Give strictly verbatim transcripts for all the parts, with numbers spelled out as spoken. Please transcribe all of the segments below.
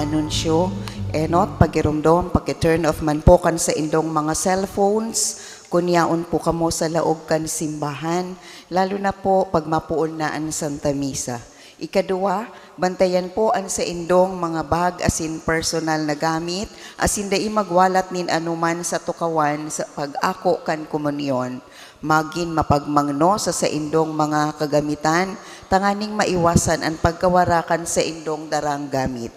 Anunsyo, enot, pagiromdom, paki-turn off man po kan saindong mga cellphones, kun yaon po kamo sa laog kan simbahan, lalo na po pag mapoon na an Santa Misa. Ikaduwa, bantayan po an saindong mga bag asin personal na gamit, asin dai magwalat nin anoman sa tukawan sa pag-ako kan komunyon. Magin mapagmangno sa saindong mga kagamitan, tanganing maiwasan an pagkawara kan saindong darang gamit.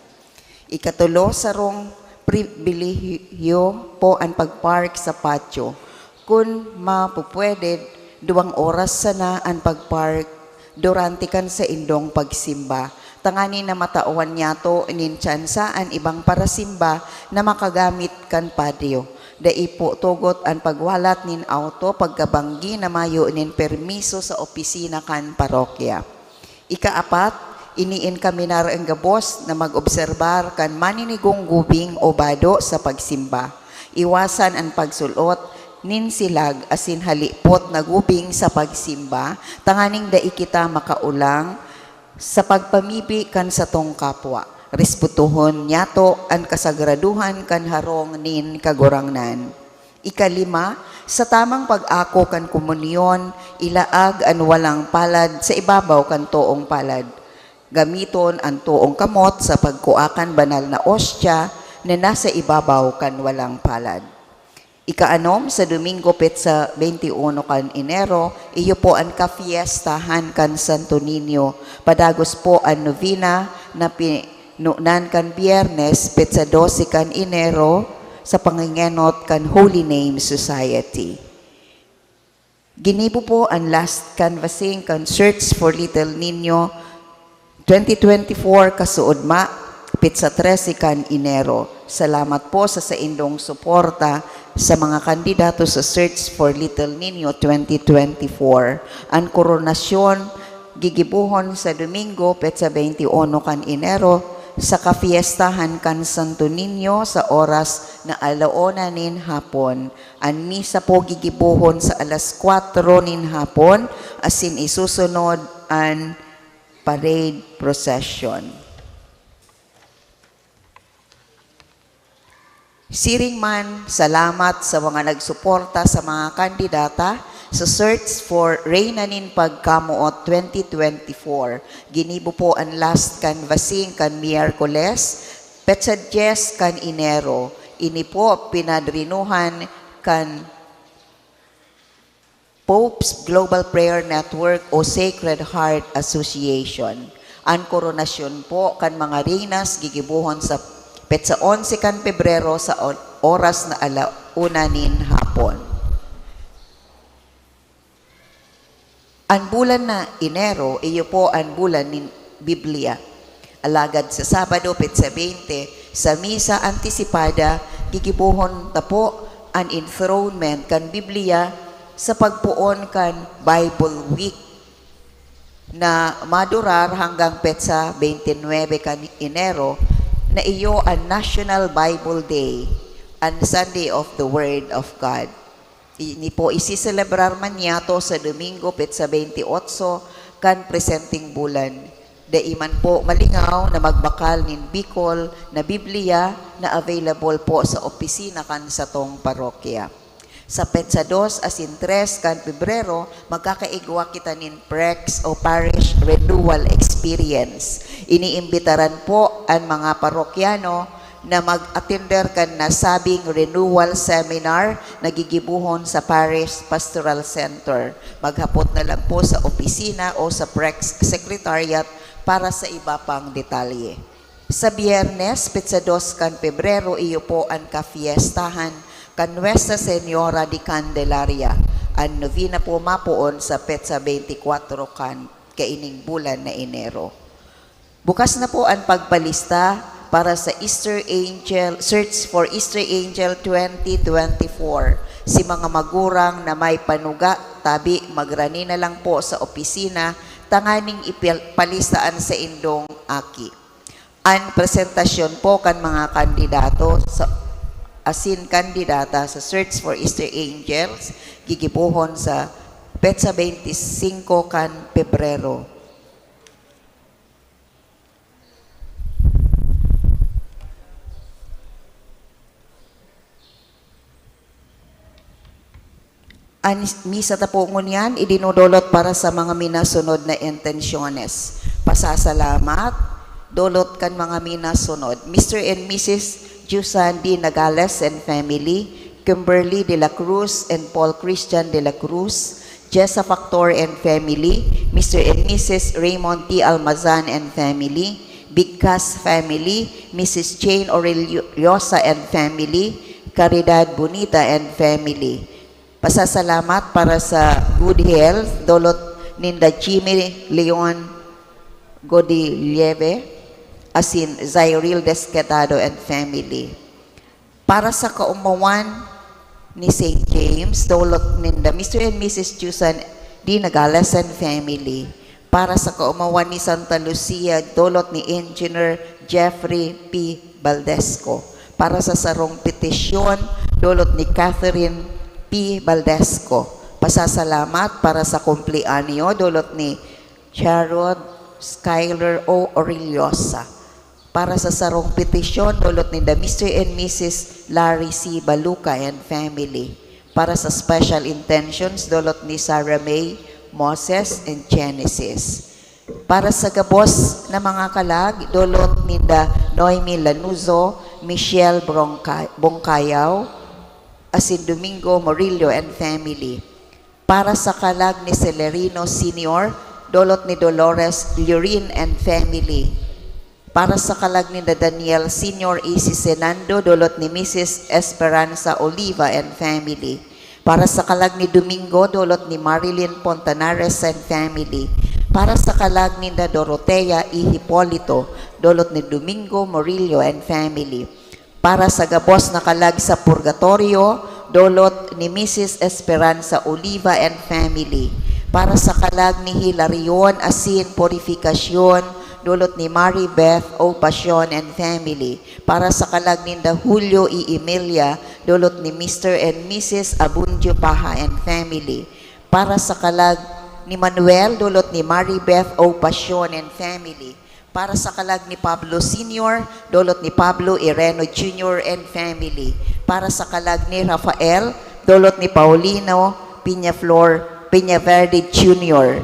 Ikatulo, sarong pribilehiyo po an pagpark sa patio. Kun mapupwede, duwang oras sana an pagpark durante kan saindong pagsimba, tanganing matawan niyato nin tsansa an ibang parasimba na makagamit kan patio. Dai po tugot an pagwalat nin auto pagkabanggi na mayo nin permiso sa opisina kan parokya. Ikaapat, ini-enkaminar an gabos na mag-obserbar kan maninigong gubing o bado sa pagsimba. Iwasan an pagsul-ot nin silag asin halipot na gubing sa pagsimba, tanganing dai kita makaolang sa pagpamibi kan satong kapwa. Respetuhon niyato an kasagradohan kan harong nin Kagurangnan. Ikalima, sa tamang pag-ako kan komunyon, ilaag an walang palad sa ibabaw kan toong palad. Gamiton an toong kamot sa pagkua kan banal na ostya na nasa ibabaw kan walang palad. Ikaanom, sa Domingo, petsa twenty-one kan Enero, iyo po an kafiestahan kan Santo Niño. Padagos po an novena na pi-, nunan kan Biyernes, petsa dose kan Enero, sa pangengenot kan Holy Name Society. Ginibo po an last canvassing kan Search for Little Niño twenty twenty-four kasuodma, petsa trese kan Enero. Salamat po sa saindong suporta sa mga kandidato sa Search for Little Niño twenty twenty-four. An koronasyon gigibohon sa Domingo, petsa twenty-one kan Enero, sa kafiestahan kan Santo Niño sa oras na ala una nin hapon. An misa po gigibohon sa alas kwatro nin hapon, asin isusunod an parade procession. Siring man, salamat sa mga nagsuporta sa mga kandidata sa Search for Reyna nin Pagkamoot twenty twenty-four. Ginibo po an last canvassing kan Miyerkules, petsa dyes kan Enero. Ini po pinadrinuhan kan Pope's Global Prayer Network o Sacred Heart Association. An koronasyon po kan mga reynas gigibohon sa petsa onse kan Pebrero sa o-, oras na ala una nin hapon. An bulan na Enero, iyo po an bulan nin Biblia. Alagad sa Sabado, petsa bente, sa Misa Antisipada, gigibohon ta po an enthronement kan Biblia sa pagpoon kan Bible Week na madurar hanggang petsa bente nuebe kan Enero, na iyo an National Bible Day, an Sunday of the Word of God. Ini po, isiselebrar man niyato sa Domingo, petsa bente otso kan presenteng bulan. Dai man po malingaw na magbakal nin Bicol na Biblia na available po sa opisina kan satong parokya. Sa petsa dos asin tres kan Pebrero, magkakaigwa kita nin PREX o Parish Renewal Experience. Iniimbitaran po an mga parokyano na mag-atender kan nasabing renewal seminar na gigibohon sa Parish Pastoral Center. Maghapot na lang po sa opisina o sa PREX Secretariat para sa iba pang detalye. Sa Biyernes, petsa dos kan Pebrero, iyo po an kafiestahan kan Nuestra Señora de Candelaria. An novena po mapoon sa petsa bente kwatro kan kaining bulan na Enero. Bukas na po an pagpalista para sa Easter Angel, Search for Easter Angel twenty twenty-four. Si mga magurang na may panuga, tabi, magrani na lang po sa opisina tanganing ipal-, palista an saindong aki. An presentasyon po kan mga kandidato sa, asin kandidata sa Search for Easter Angels gigibohon sa petsa bente singko kan Pebrero. An misa ta po ngunyan idinodolot para sa mga minasunod na intensyones. Pasasalamat, dolot kan mga minasunod: Mister and Missus Jusan D. Nagales and family, Kimberly de la Cruz and Paul Christian de la Cruz, Jessa Factor and family, Mister and Missus Raymond T. Almazan and family, Bigcas family, Missus Jane Oreliosa and family, Caridad Bonita and family. Pasasalamat para sa good health, dolot ninda Jimmy Leon Godilieve, asin Zyril Desquetado and family. Para sa kaomawan ni Saint James, dolot ninda Mister and Missus Jusan D. Nagales and family. Para sa kaomawan ni Santa Lucia, dolot ni Engineer Jeffrey P. Baldesco. Para sa sarong petisyon, dolot ni Catherine P. Baldesco. Pasasalamat para sa kumpleanyo, dolot ni Charod Skyler O. Orillosa. Para sa sarong petisyon, dolot ninda Mister and Missus Larry C. Baluca and family. Para sa special intentions, dolot ni Sarah May Moses and Genesis. Para sa gabos na mga kalag, dolot ninda Noemi Lanuzo, Michelle Bronca-, Bongcayaw, asin Domingo Murillo and family. Para sa kalag ni Celerino Senior, dolot ni Dolores Lurin and family. Para sa kalag ninda Daniel Senior A C Senando, dolot ni Missus Esperanza Oliva and family. Para sa kalag ni Domingo, dolot ni Marilyn Pontanares and family. Para sa kalag ninda Dorotea E. Hipolito, dolot ni Domingo Murillo and family. Para sa gabos na kalag sa purgatorio, dolot ni Missus Esperanza Oliva and family. Para sa kalag ni Hilarion asin Purificacion, dolot ni Mary Beth O. Pacion and family. Para sa kalag ninda Julio E. Emilia, dolot ni Mister and Missus Abundio Paha and family. Para sa kalag ni Manuel, dolot ni Mary Beth O. Pacion and family. Para sa kalag ni Pablo Senior, dolot ni Pablo Ireno Junior and family. Para sa kalag ni Rafael, dolot ni Paulino Peñaflor Peñaverde Junior.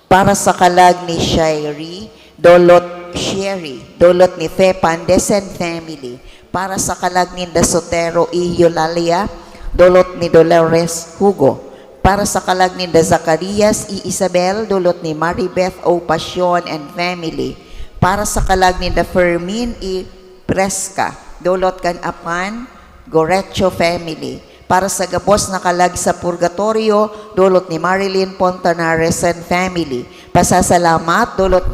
Para sa kalag ni Sherry, dolot Sherry, dolot ni Fe Pandes and family. Para sa kalag ninda Sotero E. Eulalia, dolot ni Dolores Hugo. Para sa kalag ninda Zacarias E. Isabel, dolot ni Maribeth O. Pacion and family. Para sa kalag ninda Fermin E. Presca, dolot kan Apan Gorecho family. Para sa gabos na kalag sa purgatorio, dolot ni Marilyn Pontanares and family. Pasasalamat, dolot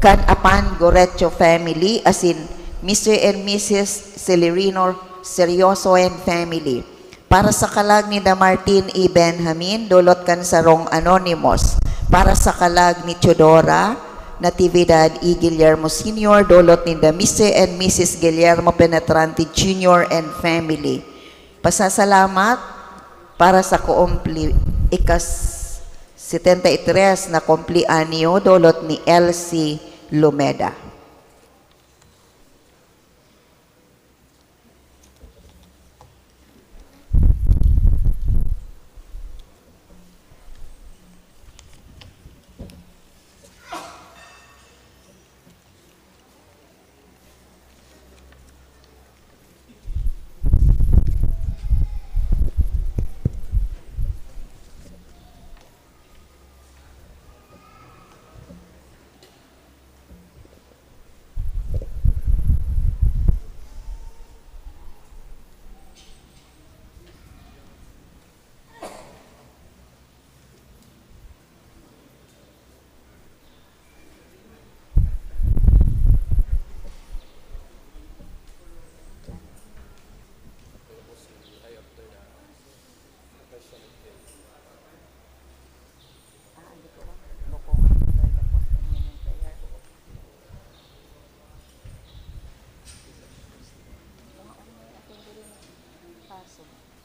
kan Apan Gorecho family, asin Mister and Missus Celerino Serioso and family. Para sa kalag ni da Martin E. Benjamin, dolot kan sarong anonymous. Para sa kalag ni Teodora Natividad E. Guillermo Senior, dolot ninda Mister and Missus Guillermo Penetrante Junior and family. Pasasalamat para sa kumpli-, ikas setenta y tres na kumpleanyo, dolot ni Elsie Lumeda.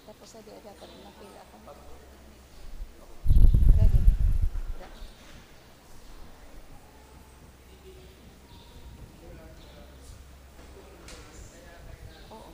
Tapos sa di dapat makila ka. Ready? Oo.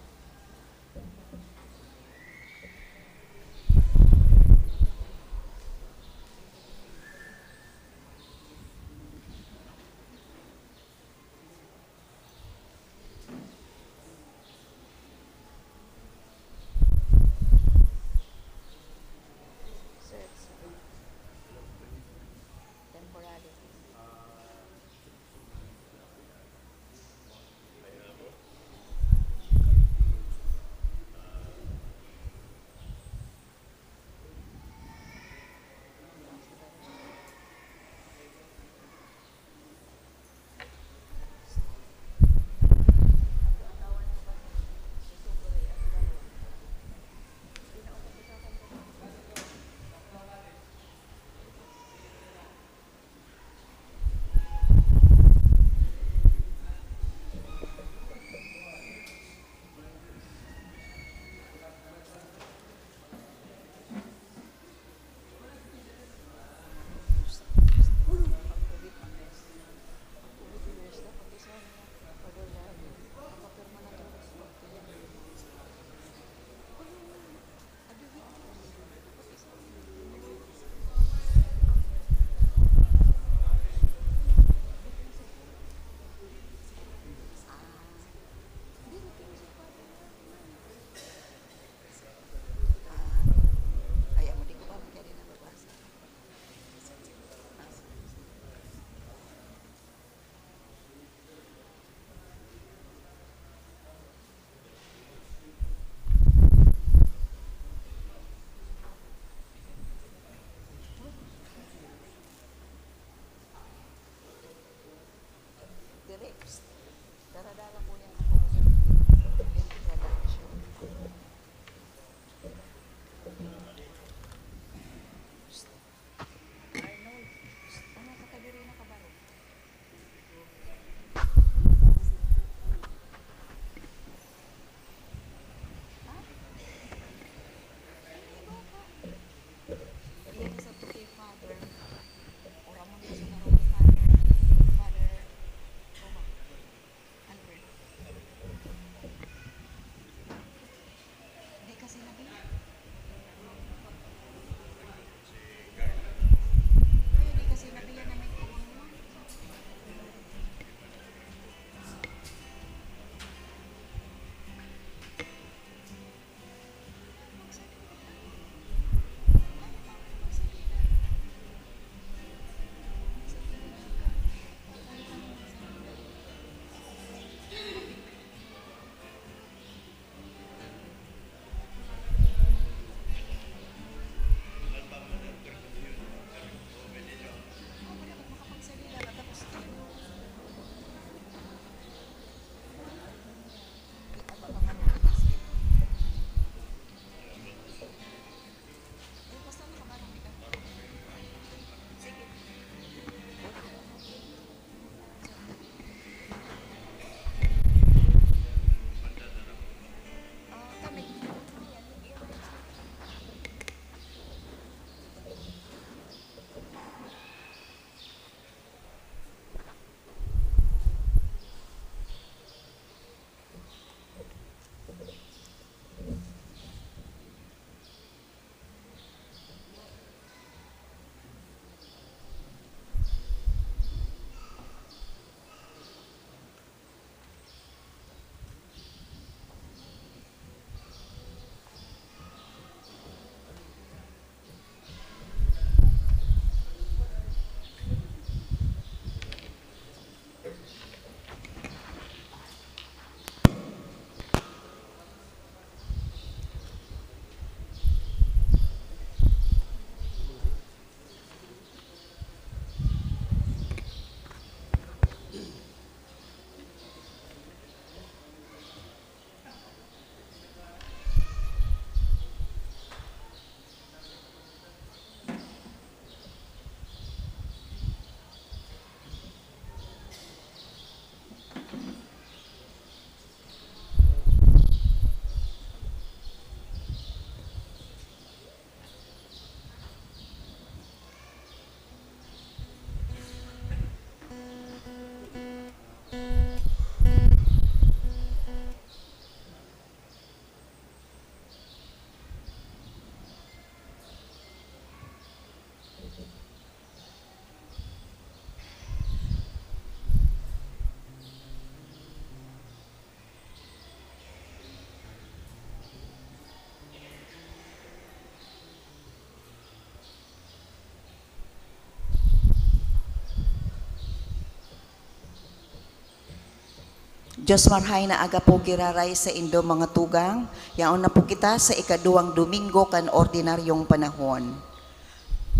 Dios marhay na aga po giraray sa indo, mga tugang. Yaon na po kita sa ikaduwang Domingo kan Ordinaryong Panahon.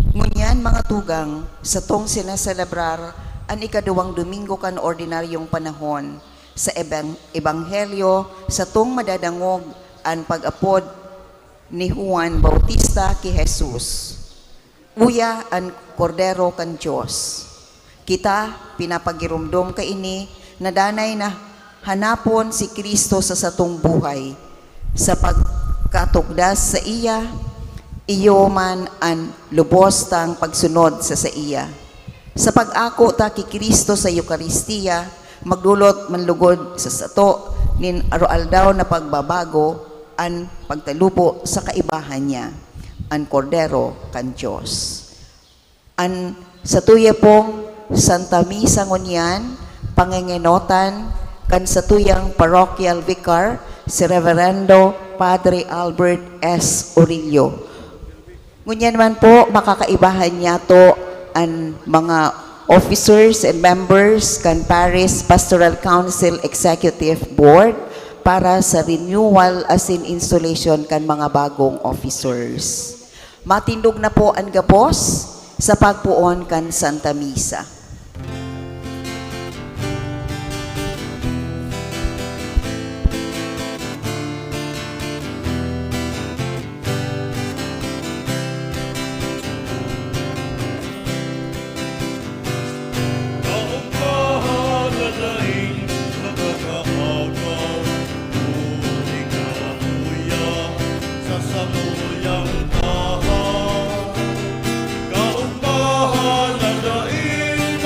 Ngunyan, mga tugang, satong sineselebrar an ikaduwang Domingo kan Ordinaryong Panahon. Sa ebang-, Ebanghelyo, satong madadangog an pag-apod ni Juan Bautista ki Jesus, "Uya an Kordero kan Dios." Kita pinapagiromdom kaini na danay na hanapon si Cristo sa satong buhay. Sa pagkatugdas saiya, iyo man an lubos tang pagsunod sa saiya. Sa pag-ako ta ki Cristo sa Eukaristia, magdolot man lugod sa sato nin aroaldaw na pagbabago an pagtalubo sa kaibahan niya, an Kordero kan Dios. An satuya pong Santa Misa ngunyan, pangengenotan kan satuyang parochial vicar, si Reverendo Padre Albert S. Orillo. Ngunyan man po, makakaibahan niyato an mga officers and members kan Parish Pastoral Council Executive Board para sa renewal asin installation kan mga bagong officers. Matindog na po an gabos sa pagpoon kan Santa Misa. Kaugmahan na daing nakakaagaw, huli ka, kuya, sa samuyang tahaw. Kaugmahan na daing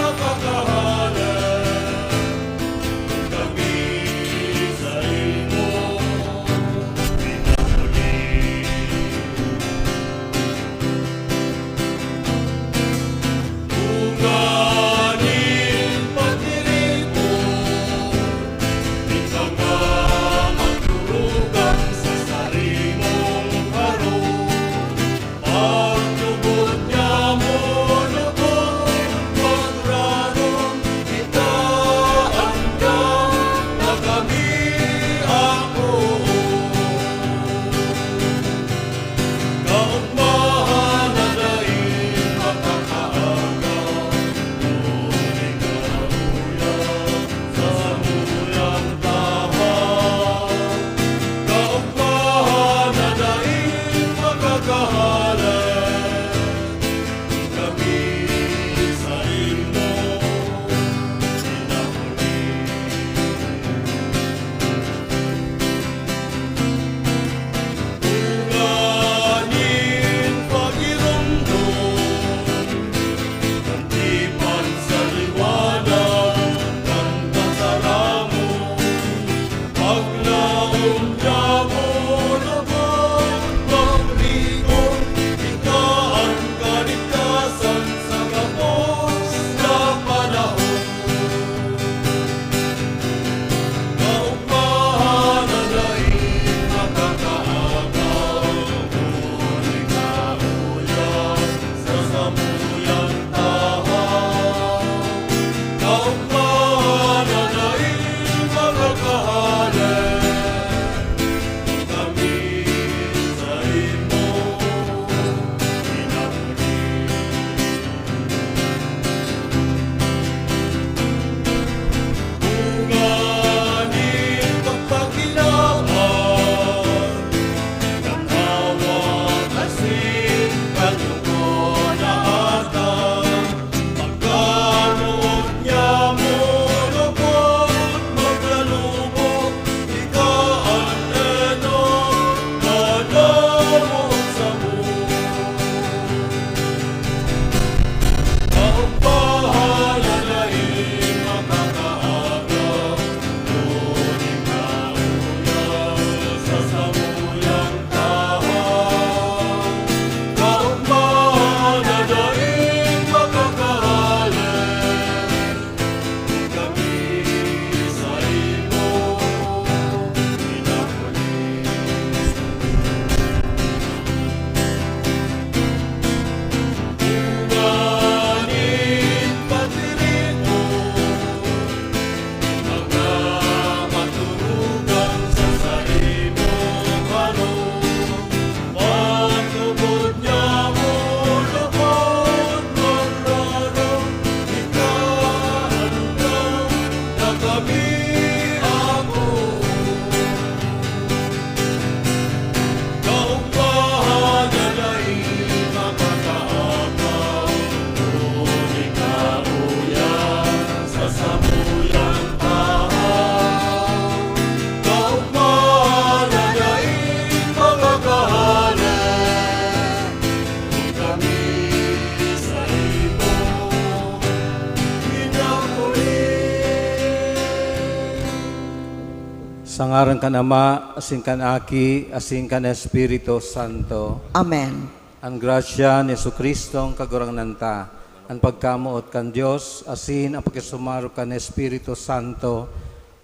Sa ngaran kan Ama, asin kan Aki, asin kan Espiritu Santo. Amen. An grasya ni Jesu-Cristong Kagurangnan ta, an pagkamoot kan Dios, asin an pakisumaro kan Espiritu Santo,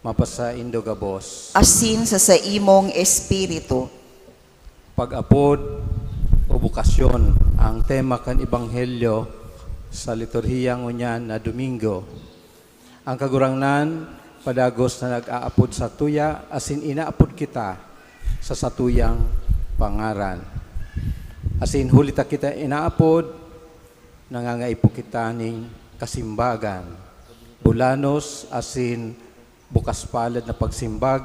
mapasaindo gabos. Asin sa saimong espiritu. Pag-apod o bokasyon ang tema kan Ebanghelyo sa liturhiya ngunyan na Domingo. Ang Kagurangnan padagos na nag-aapod satuya, asin inaapod kita sa satuyang pangaran. Asin huli ta kita inaapod, nangangaipo kita nin kasimbagan, bulanos asin bukas palad na pagsimbag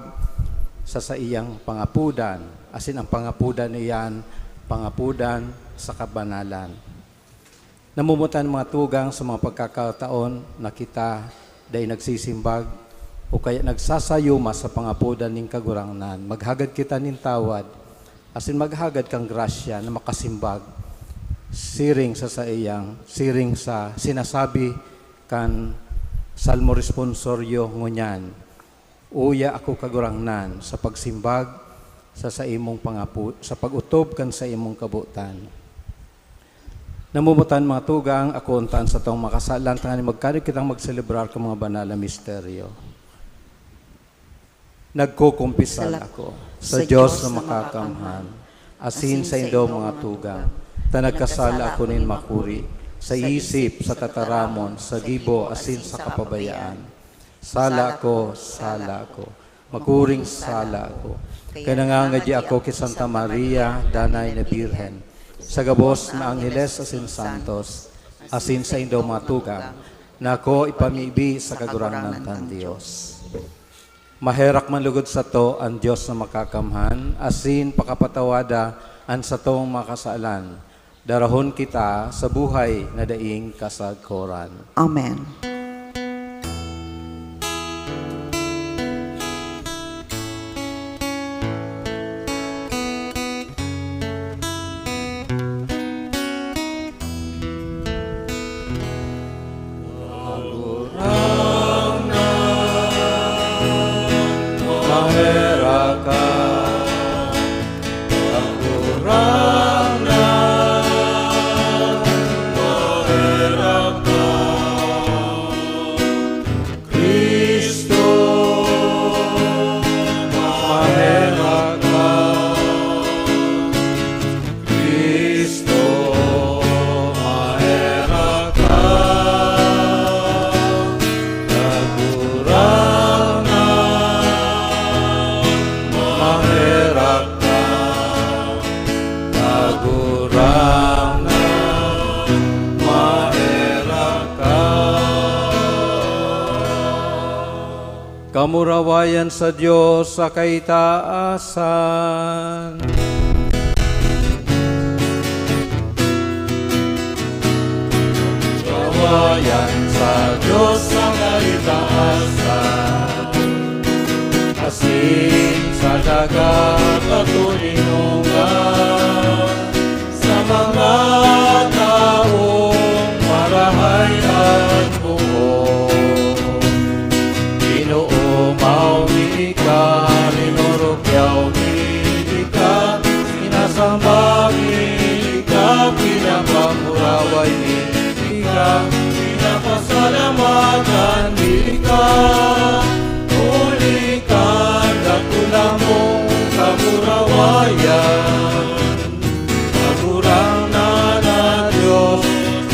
sa saiyang pangapodan, asin ang pangapodan na iyan, pangapodan sa kabanalan. Namumutan mga tugang sa mga pagkakataon na kita dai nagsisimbag o kaya nagsasayuma sa pangapodan nin Kagurangnan. Maghagad kita nin tawad, asin maghagad kan grasya na makasimbag siring sa saiyang, siring sa sinasabi kan Salmo Responsorio ngunyan, "Uya ako, Kagurangnan, sa pagsimbag sa saimong pangapo-, sa pag-otob kan saimong kabotan." Namumutan, mga tugang, ako untaan satong makasalan, tanganing magkano kitang magselebrar kan mga banal na misteryo. Nagkukumpisal Sala- ako sa sa Diyos Diyos na na makakamhan, makakamhan, asin asin sa sa indo, indo, mga mga tugang, tugang, ta ta nagkasala nagkasala ako ako nin nin makuri, makuri, sa sa isip, isip, sa sa tataramon, tataramon, sa sa gibo, gibo, asin asin sa sa kapabayaan. kapabayaan. Sala Sala ko, ko, sala sala ko, ko, makuring makuring sala sala ko. ko. Kaya Kaya nangangadya nangangadya ako ako ki ki Santa Santa Maria, Maria, Danay Danay na na Birhen, Birhen, sa gabos na angheles asin santos, asin sa indo, mga tugang, na ako ipamibi sa Kagurangnan kan Diyos. Maherak man lugod sato an Dios na Makakamhan, asin pakapatawada an satong mga kasalan. Darahon kita sa buhay na daing kasagkoran. Amen. Kagurangnan, maherak ka. Kagurangnan, maherak ka. Cristo, maherak ka. Cristo, maherak ka. Kagurangnan, maherak ka. Kagurangnan, maherak ka. Kamurawayan sa Dios sa kaitaasan. Kamurawayan sa Dios sa kaitaasan. Asin sa daga patulinongan. Sa mga tawong marahay an buo, Ginoo, mawi ka, rinurukyaw mi ka, sinasamba mi ka, pinapamuraway mi ka, pinapasalamatan mi ka, huli kan dakula mong kamurawayan. Kagurangnan na Dios,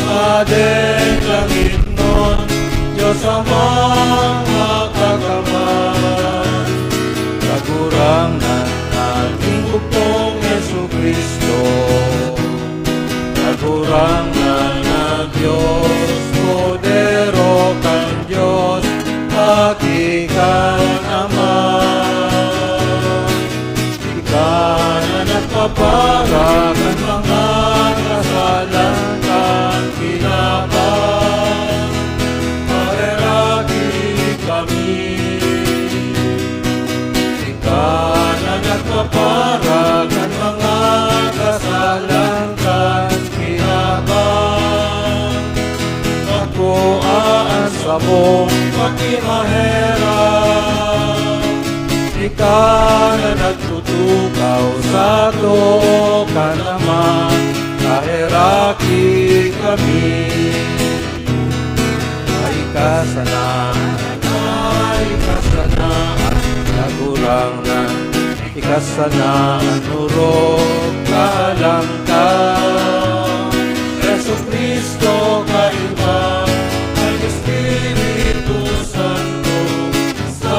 Hadeng langitnon, Dios Amang Makakamhan. Kagurangnan na Ginggupong Jesu-Cristo. Kagurangnan na Dios, Kordero kan Dios, Aki kan Ama. Ika na nagpapara kan mga kasalan kan kinaban, paheraki kami. Ika na nagpapara kan mga kasalan kan kinaban, makua an samong pakimaherak. Ika na nagtutukaw sato kan Ama, kaheraki kami. Ika sana, ika sana an Kagurangnan, ika sana an orog kahalangkaw. Jesu-Cristo, kaiba kan Espiritu Santo, sa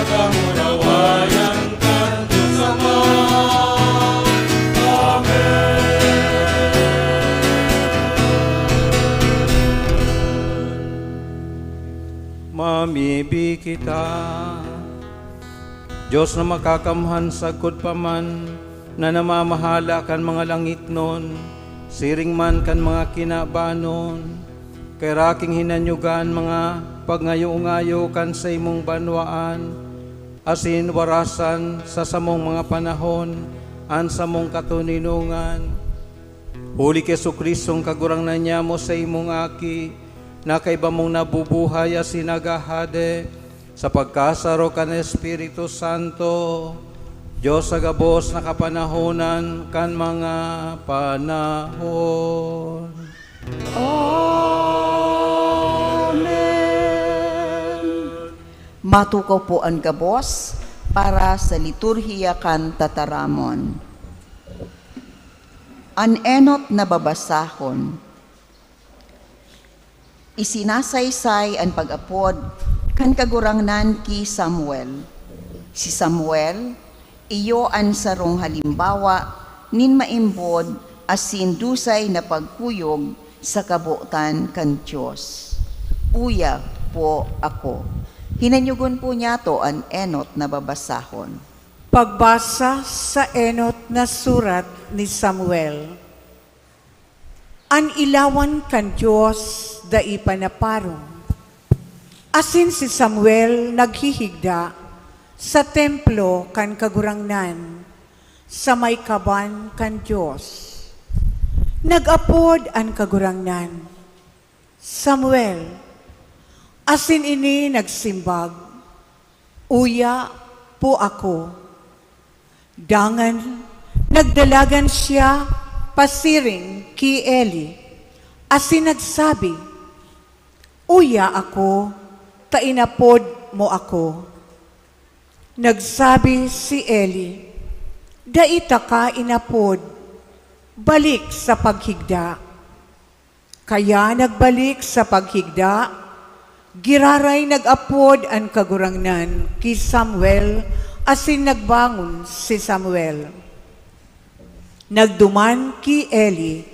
kamurawayan kan Dios Ama. Amen. Mamibi kita. Dios na makakamhan, sagkod pa man na namamahala kan mga langitnon, siring man kan mga kinabanon, kaheraki hinanyuga an mga pagngayo-ngayo kan saimong banwaan, asin warasan sa samong mga panahon an samong katoninongan. Huli ki Jesu-Cristong Kagurangnan nyamo, saimong Aki, na kaiba mong nabubuhay asin naghahade sa pagkasaro kan Espiritu Santo, Dios sa gabos na kapanahonan kan mga panahon. Amen. Matukaw po an gabos para sa liturhiya kan tataramon. An enot na babasahon. Isinasaysay an pag-apod kan Kagurangnan ki Samuel. Si Samuel iyo an sarong halimbawa nin maimbod asin dusay na pagkuyog sa kabotan kan Dios. Uya po ako. Hinanyogon po niyato an enot na babasahon. Pagbasa sa enot na surat ni Samuel. An ilawan kan Dios dai pa naparong. Asin si Samuel naghihigda sa templo kan Kagurangnan, sa may kaban kan Dios. Nag-apod an Kagurangnan, "Samuel!" Asin ini nagsimbag, "Uya po ako." Dangan nagdalagan siya pasiring ki Eli, asin nagsabi, "Uya ako, ta inapod mo ako." Nagsabi si Eli, "Dai taka inapod. Balik sa paghigda." Kaya nagbalik sa paghigda, giraray nag-apod an Kagurangnan ki Samuel asin nagbangon si Samuel. Nagduman ki Eli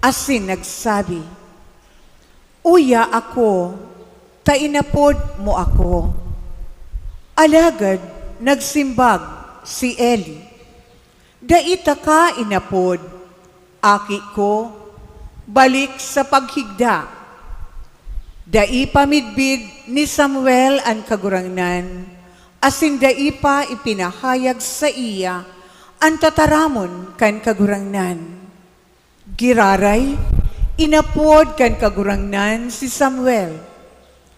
asin nagsabi, "Uya ako, ta inapod mo ako." Alagad nagsimbag si Eli, "Dai taka inapod, aki ko, balik sa paghigda." Dai pa midbid ni Samuel an Kagurangnan, asin dai pa ipinahayag saiya an tataramon kan Kagurangnan. Giraray, inapod kan Kagurangnan si Samuel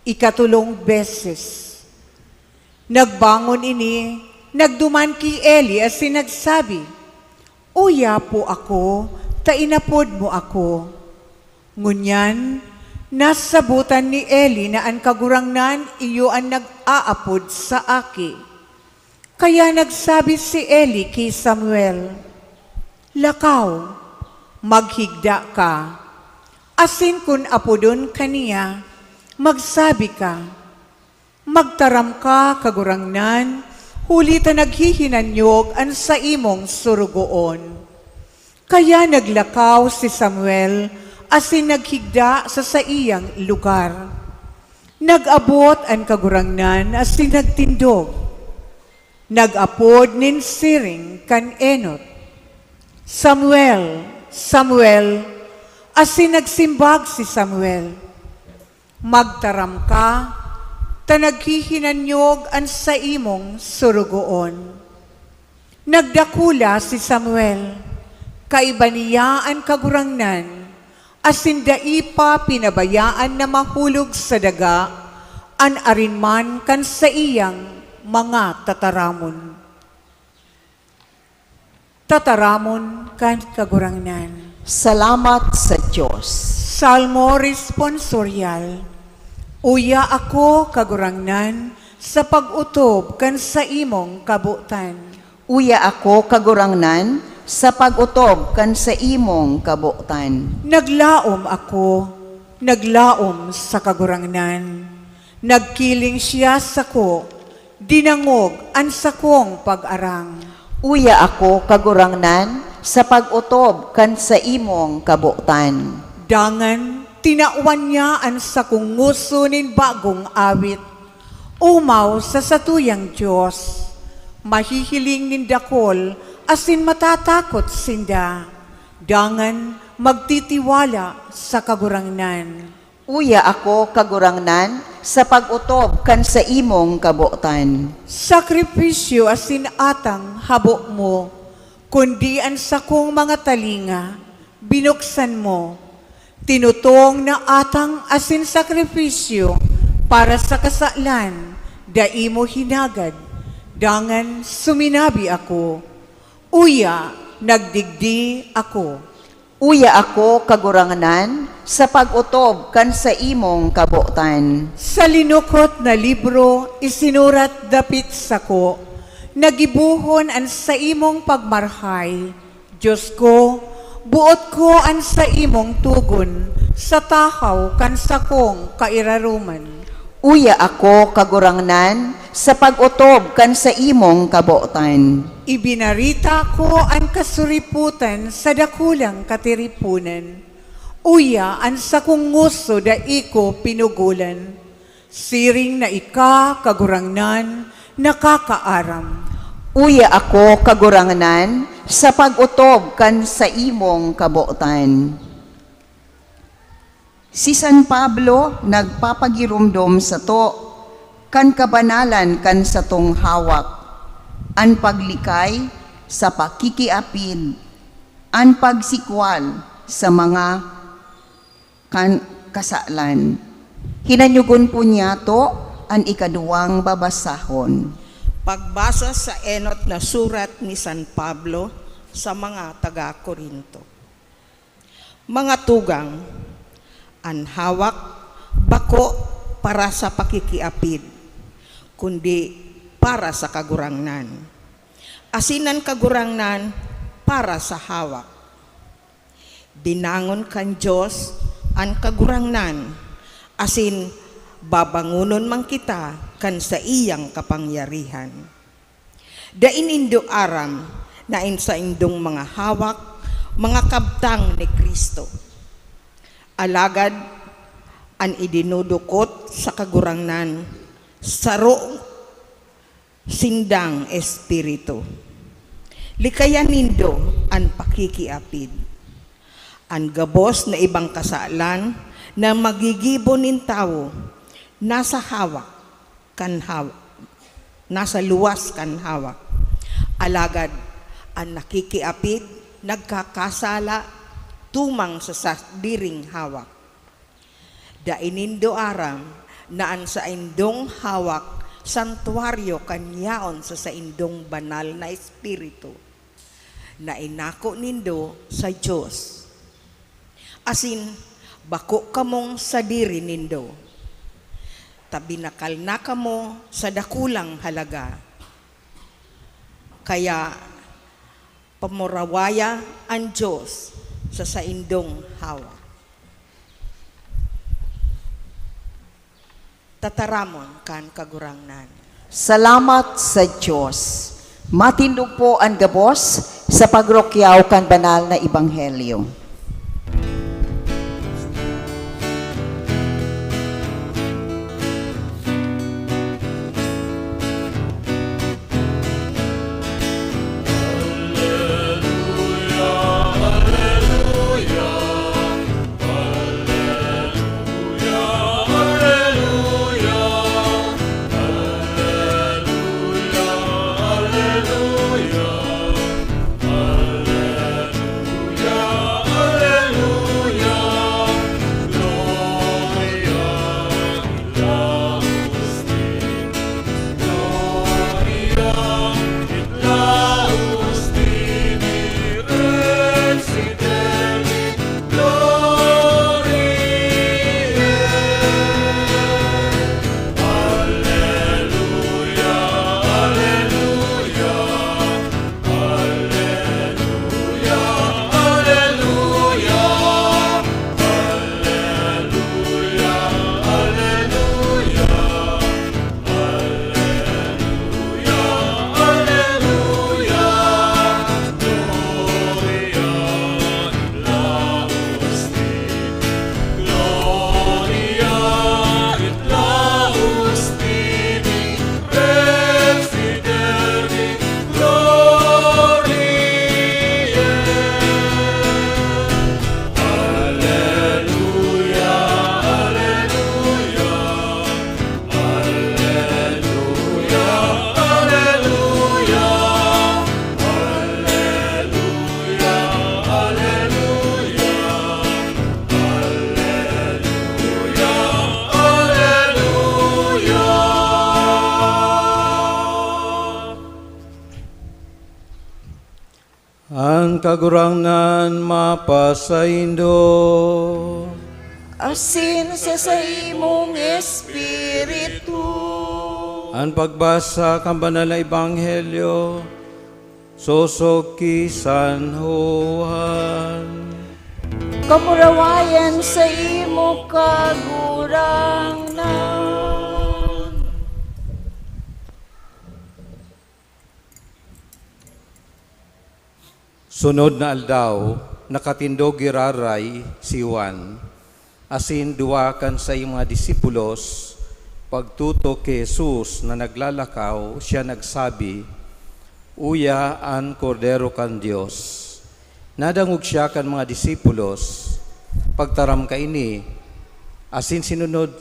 ikatolong beses. Nagbangon ini, nagduman ki Eli asin nagsabi, "Uya po ako, ta inapod mo ako." Ngunyan, nasabotan ni Eli na an Kagurangnan iyo an nag-aapod sa aki. Kaya nagsabi si Eli ki Samuel, "Lakaw, maghigda ka, asin kun apodon ka niya, magsabi ka, 'Magtaram ka, Kagurangnan, huli ta naghihinanyog an saimong sorogoon.'" Kaya naglakaw si Samuel asin naghigda sa saiyang lugar. Nag-abot an Kagurangnan asin nagtindog. Nag-apod nin siring kan enot, "Samuel, Samuel!" Asin nagsimbag si Samuel, "Magtaram ka, ta naghihinanyog an saimong sorogoon." Nagdakula si Samuel. Kaiba niya an Kagurangnan, asin dai pa pinabayaan na mahulog sa daga an arin man kan saiyang Mga tataramon. Tataramon kan Kagurangnan. Salamat sa Dios. Salmo Responsorial. Uya ako, Kagurangnan, sa pag-otob kan saimong kabotan. Uya ako, Kagurangnan, sa pag-otob kan saimong kabotan. Naglaom ako, naglaom sa Kagurangnan. Nagkiling siya sako, dinangog an sakong pag-arang. Uya ako, Kagurangnan, sa pag-otob kan saimong kabotan. Dangan, tinawan niya an sakong ngoso nin bagong awit. Omaw sa satuyang Dios, mahihiling nin dakul asin matatakot sinda, dangan magtitiwala sa Kagurangnan. Uya ako, Kagurangnan, sa pag-otob kan saimong kabotan. Sakripisyo asin atang habo mo, kundi an sakong mga talinga binuksan mo. Tinutong na atang asin sakripisyo para sa kasalan, dai mo hinagad. Dangan suminabi ako, "Uya, nagdigdi ako." Uya ako, Kagurangnan, sa pag-otob kan saimong kabotan. Sa linukot na libro, isinurat dapit sako, na gibohon an saimong pagmarahay. Dios ko, boot ko an saimong togon sa tahaw kan sakong kairaroman. Uya ako, Kagurangnan, sa pag-otob kan saimong kabotan. Ibinarita ko an kasuripotan sa dakulang katiriponan. Uya an sakong ngoso dai ko pinugolan. Siring na ika, Kagurangnan, nakakaaram. Uya ako, Kagurangnan, sa pag-otob kan saimong kabotan. Si San Pablo nagpapagiromdom sato kan kabanalan kan satong hawak, an paglikay sa pakikiapid, an pagsikwal sa mga kan kasalan. Hinanyogon po niyato an ikaduwang babasahon. Pagbasa sa enot na surat ni San Pablo sa mga taga Corinto. Mga tugang, an hawak bako para sa pakikiapid, kundi para sa Kagurangnan. Asin an Kagurangnan para sa hawak. Binangon kan Dios an Kagurangnan, asin babangonon man kita kan saiyang kapangyarihan. Dai nindo aram na an saindong mga hawak, mga kabtang ni Cristo. Alagad an idinudukot sa Kagurangnan, saro sindang espiritu. Likayan nindo an pakikiapid. An gabos na ibang kasalan na magigibo nin tawo nasa hawak kan haw-, nasa luwas kan hawak. Alagad an nakikiapid nagkakasala tumang sa sadiring hawak. Dai nindo aram na an saindong hawak santuaryo kan yaon sa saindong banal na espiritu, na inako nindo sa Dios. Asin bako kamong sadiri nindo, ta binakal na kamo sa dakulang halaga. Kaya pamurawaya an Dios sa saindong hawak. Tataramon kan Kagurangnan. Salamat sa Dios. Matindog po an gabos sa pagrukyaw kan banal na ebanghelyo. Kagurangnan mapasaindo. Asin sa saimong espiritu. An pagbasa kan Banal na Ebanghelyo sosog ki San Juan. Kamurawayan sa imo, Kagurangnan. Sunod na aldaw, nakatindog giraray si Juan, asin duwa kan saiyang mga disipulos. Pagtutok ki Jesus na naglalakaw, siya nagsabi, "Uya an Kordero kan Dios." Nadangog siya kan mga disipulos. Pagtaram kaini, asin sinunod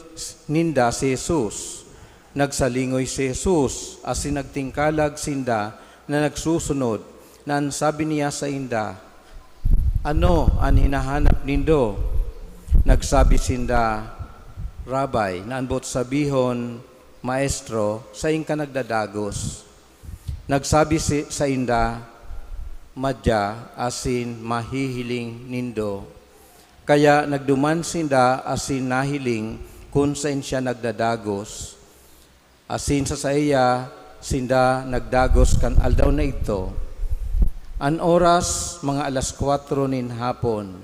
ninda si Jesus. Nagsalingoy si Jesus asin nagtingkalag sinda na nagsusunod, na an sabi niya sainda, "Ano an hinahanap nindo?" Nagsabi sinda, "Rabbi," na an boot sabihon, "Maestro," "saen ka nagdadagos?" Nagsabi si, sainda, "Madya asin mahihiling nindo." Kaya nagduman sinda asin nahiling kun saen siya nagdadagos. Asin sa saiya sinda nagdagos kan aldaw na idto. An oras, mga alas kwatro nin hapon.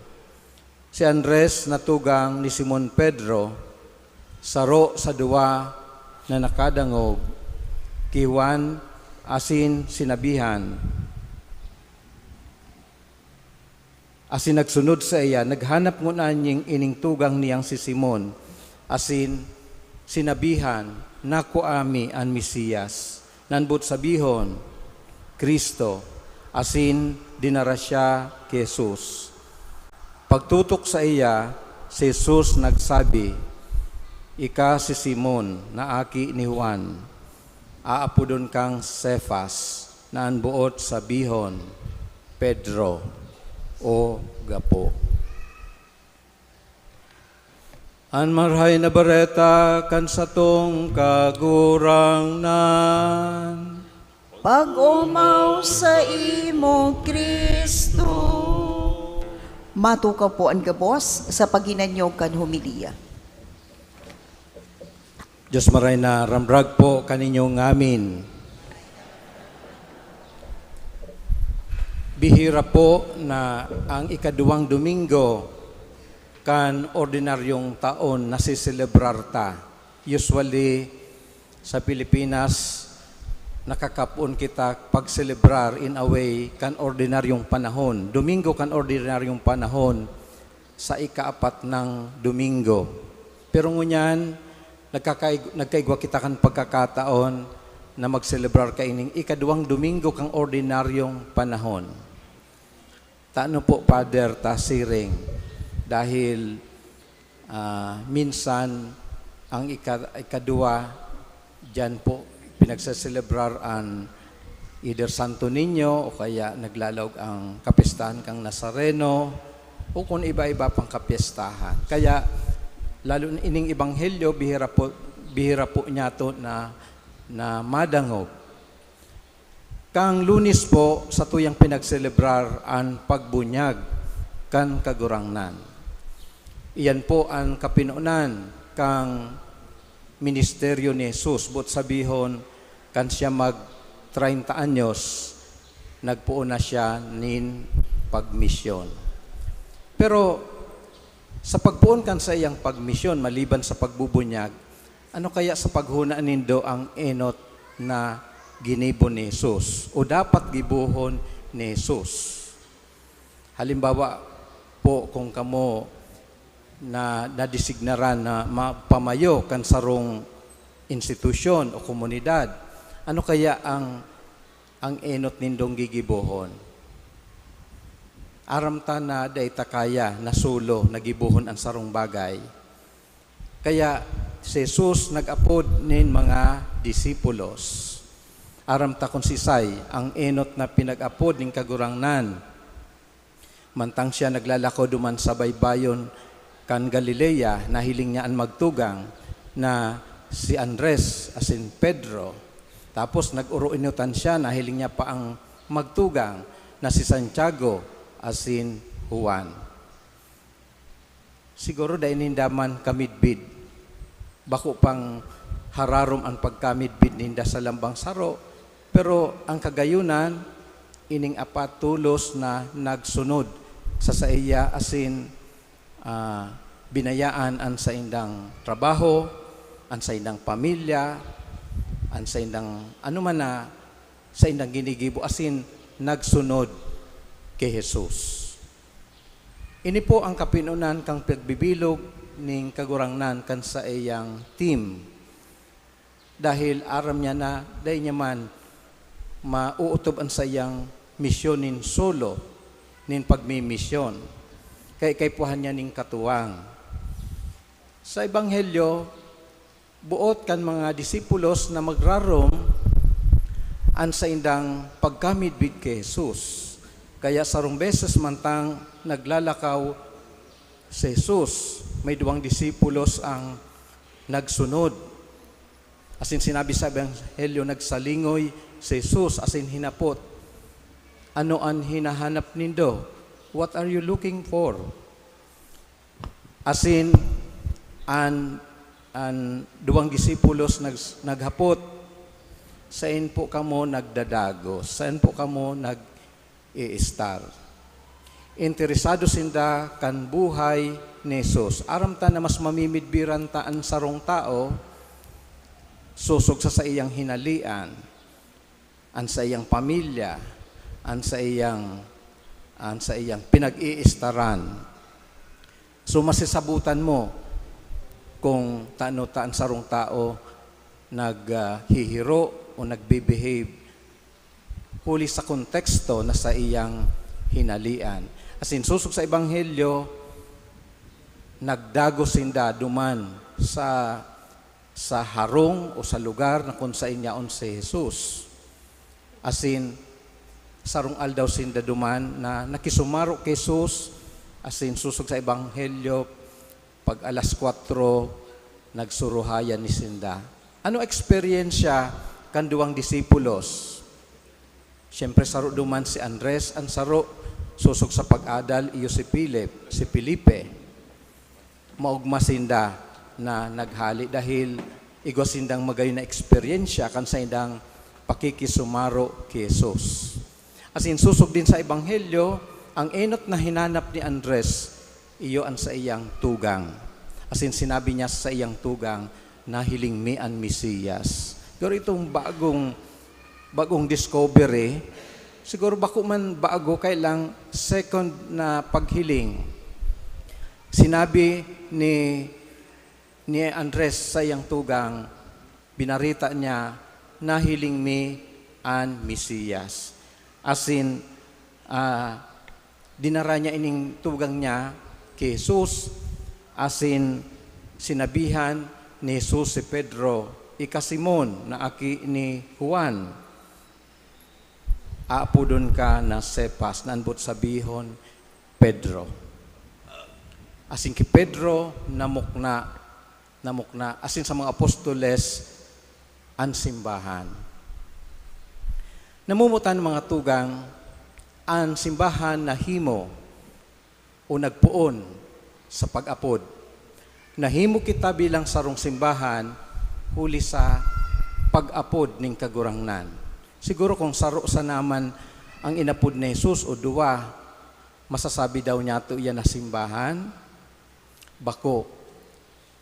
Si Andres na tugang ni Simon Pedro, saro sa duwa na nakadangog ki Juan asin sinabihan, asin nagsunod saiya, naghanap ngona nin ining tugang niyang si Simon, asin sinabihan, "Nakua mi an Mesias," na an boot sabihon, Cristo, asin dinara siya ki Jesus. Pagtutok saiya, si Jesus nagsabi, "Ika si Simon na aki ni Juan. Aapodon kang Cefas," na an boot sabihon, Pedro, o gapo. An Marahay na Bareta kan satong Kagurangnan. Pag-omaw saimo, Cristo. Matukaw po an gabos sa paghinanyog kan homilya. Diyos maray na ramrag po kaninyo ngamin. Bihira po na ang ikaduwang Domingo kan ordinaryong taon nasiselebrar ta. Usually, sa Pilipinas, nakakapon kita pagselebrar in a way kan ordinaryong panahon. Domingo kan ordinaryong panahon, sa ikaapat nang Domingo. Pero ngunyan, nagkakaig-, nagkaigwa kita kan pagkakataon na magselebrar kaining ikaduwang Domingo kan ordinaryong panahon. Tano po, Father, ta siring? Dahil, ah, minsan ang ika-, ikaduwa, diyan po pinagseselebrar an either Santo Niño o kaya naglalaog ang kapistahan kan Nazareno o kun iba-iba pang kapyestahan. Kaya, lalo na ining ebanghelyo, bihira po, bihira po niyato na, na madangog. Kan Lunes po, satuyang pinagselebrar an pagbunyag kan Kagurangnan. Iyan po an kapinonan kan ministeryo ni Jesus. Boot sabihon, kan siya mag treinta anyos, nagpoon na siya nin pagmisyon. Pero sa pagpoon kan saiyang pagmisyon, maliban sa pagbubunyag, ano kaya sa paghona nindo ang enot na ginibo ni Jesus o dapat gibohon ni Jesus? Halimbawa po, kung kamo na nadesignaran na ma-, pamayo kan sarong institusyon o komunidad, ano kaya ang, ang enot nindong gigibohon? Aram ta na dai ta kaya na solo na gibohon an sarong bagay. Kaya si Jesus nag-apod nin mga disipulos. Aram ta kun sisay ang enot na pinag-apod nin Kagurangnan. Mantang siya naglalako duman sa baybayon kan Galilea, nahiling niya an magtugang na si Andres asin Pedro. Tapos nag-oroenotan siya, nahiling niya pa ang magtugang na si Santiago asin Juan. Siguro dai ninda man kamidbid. Bako pang hararom an pagkamidbid ninda sa lambang saro, pero ang kagayunan, ining apat tolos na nagsunod sa saiya asin, ah, binayaan an saindang trabaho, an saindang pamilya, an saindang ano man na saindang ginigibo, asin nagsunod ki Jesus. Ini po ang kapinonan kan pagbibilog nin Kagurangnan kan saiyang team. Dahil aram niya na dai niya man maootob an saiyang misyon nin solo, nin pagmimisyon. Kaya kaipuhan niya nin katuwang. Sa Ebanghelyo, boot kan mga disipulos na magrarom an saindang pagkamidbid ki Jesus. Kaya sarong beses mantang naglalakaw si Jesus, may duwang disipulos ang nagsunod. Asin sinabi sa Ebanghelyo, nagsalingoy si Jesus asin hinapot, "Ano an hinahanap nindo? What are you looking for?" Asin an, an duwang disipulos nags-, naghapot, "Saen po kamo nagdadagos? Saen po kamo nag-iistar?" Interesado sinda kan buhay ni Jesus. Aram ta na mas mamimidbiran ta an sarong tawo sosog sa saiyang hinalian, an saiyang pamilya, an saiyang, an saiyang pinag-iistaran. So, masisabutan mo kung tano ta an sarong tawo nag, ah, hihiro o nagbe-behave huli sa konteksto na saiyang hinalian. Asin, sosog sa Ebanghelyo, nagdagos sinda duman sa, sa harong o sa lugar na kun saen yaon si Jesus. Asin, sarong aldaw sinda duman na nakisumaro ki Jesus, asin, sosog sa Ebanghelyo, pag alas kwatro, nagsuruhayan ni sinda. Ano eksperyensya kan duwang disipulos? Siyempre, saro duman si Andres, an saro, sosog sa pag-adal, iyo si Philip, si Felipe. Maogma sinda na naghale dahil igwa sindang magayon na eksperyensya kan saindang pakikisumaro ki Jesus. Asin sosog din sa Ebanghelyo, ang enot na hinanap ni Andres, iyo an saiyang tugang. Asin sinabi niya sa saiyang tugang, "Nahiling mi an Mesiyas." Pero itong bagong, bagong discovery, siguro bako man bago, kaya lang second na paghiling. Sinabi ni, ni Andres sa saiyang tugang, binarita niya, "Nahiling mi an Mesiyas." Asin, ah, dinara niya ining tugang niya ki Jesus, asin sinabihan ni Jesus si Pedro, ika Simon na aki ni Juan, aapodon ka na Cephas, na an boot sabihon, Pedro. Asin ki Pedro namukna, namukna, asin sa mga apostoles an simbahan. Namumutan, mga tugang, an simbahan nahimo o nagpoon sa pag-apod. Nahimo kita bilang sarong simbahan huli sa pag-apod nin Kagurangnan. Siguro kung saro sana man ang inapod ni Jesus o duwa, masasabi daw niyato iyan na simbahan? Bako.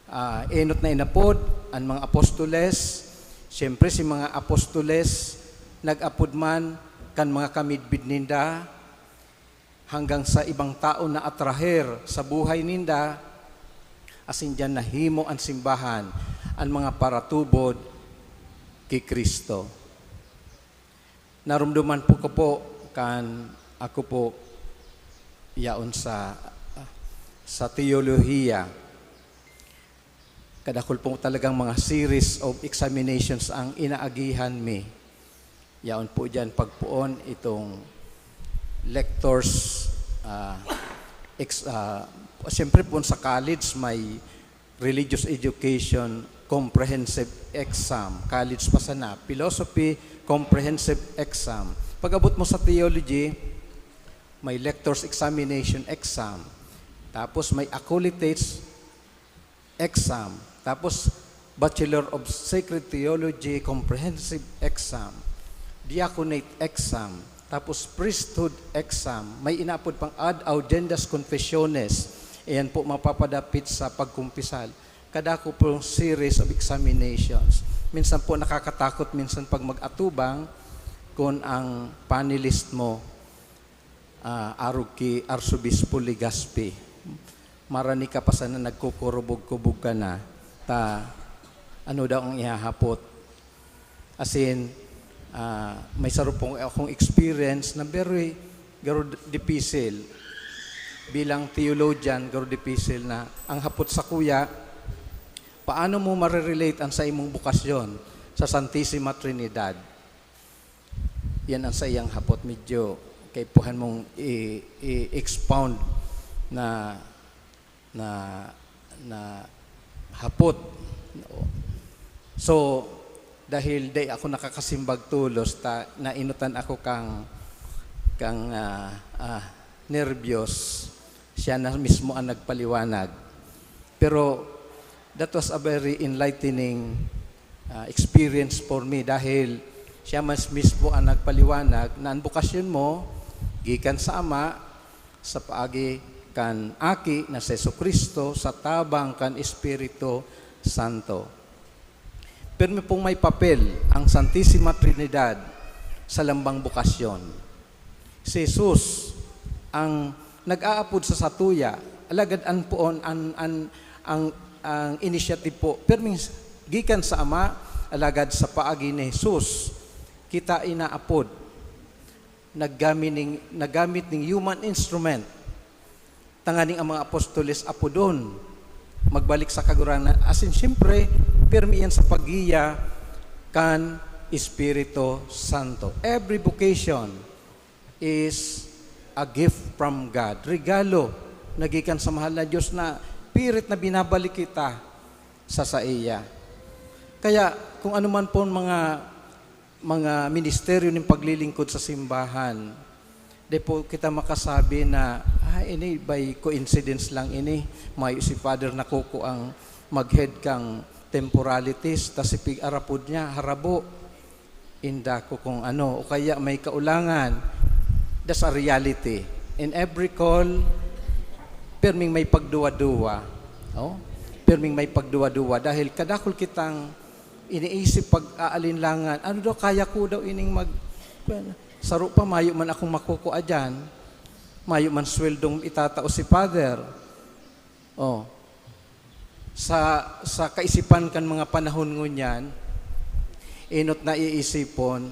Ah, enot na inapod an mga apostoles. Siyempre, si mga apostoles nag-apod man kan mga kamidbid ninda, hanggang sa ibang tao na atraher sa buhay ninda, asin diyan nahimo an simbahan, an mga paratubod ki Cristo. Naromdoman po ko po kan ako po yaon sa, sa teolohiya. Kadakul po talagang mga series of examinations ang inaagihan mi. Yaon po diyan pagpoon itong lectors, ah, ex-, ah, siyempre po sa college may religious education comprehensive exam. College pa sana, philosophy comprehensive exam. Pag-abot mo sa theology, May lectors examination exam. Tapos may acolytes exam. Tapos Bachelor of Sacred Theology comprehensive exam. Diaconate exam. Tapos priesthood exam. May inaapod pang ad audiendas confessiones. Ayan po, mapapadapit sa pagkumpisal. Kadako pong series of examinations. Minsan po nakakatakot minsan pag mag-atubang kung ang panelist mo, ah, arog ki Arsobispo Legaspi. Marani ka pa sana, nagkukurubog-kubog ka na. Ta, ano daw ang ihahapot? As in, ah, may saro pong akong experience na very, garo dipisil. Bilang theologian, garo dipisil na ang hapot sakuya, paano mo marerelate ang sa imong bukasyon sa Santisima Trinidad? Yan ang saiyang hapot. Medyo kaipuhan mong i-, i-expound na, na, na hapot. So, dahil di ako nakakasimbag tolos, ta, nainutan ako kang, kang, ah, ah, nerbiyos, siya na mismo ang nagpaliwanag. Pero that was a very enlightening, ah, experience for me dahil siya mas mismo ang nagpaliwanag na ang bukasyon mo gikan sa Ama, sa paagi kan Aki na si Jesu-Cristo, sa tabang kan Espiritu Santo. Pirmi pong may papel ang Santisima Trinidad sa lambang bukasyon. Si Jesus ang nag-aapod sa satuya, alagad an poon, an, an, ang, ang initiative po, pirming s-, gikan sa Ama, alagad sa paagi ni Jesus, kita inaapod, naggamit ning, nagamit ning human instrument, tanganing ang mga apostoles apodon, magbalik sa Kagurangnan. As in, siyempre, pirmi yan sa paggiya kan Espiritu Santo. Every vocation is a gift from God. Regalo na gikan sa mahal na Diyos na pirit na binabalik kita sa saiya. Kaya kung ano man po mga, mga ministeryo nin paglilingkod sa simbahan, di po kita makasabi na, "Ah, ini by coincidence lang ini. Mayo si Father Nakuko ang mag-head kang temporalities, ta si pig-arapod niya, harabo." Inda ko kung ano, o kaya may kaulangan. That's a reality. In every call, pirming may pagduwa-duwa. Oh? Pirming may pagduwa-duwa dahil kadakul kitang iniisip pag-aalinlangan. Ano daw, kaya ko daw ining mag-, saro pa, mayo man akong makukua diyan. Mayo man sweldong itatao si Father. Oh. Sa, sa kaisipan kan mga panahon ngunyan, inot na iisipon,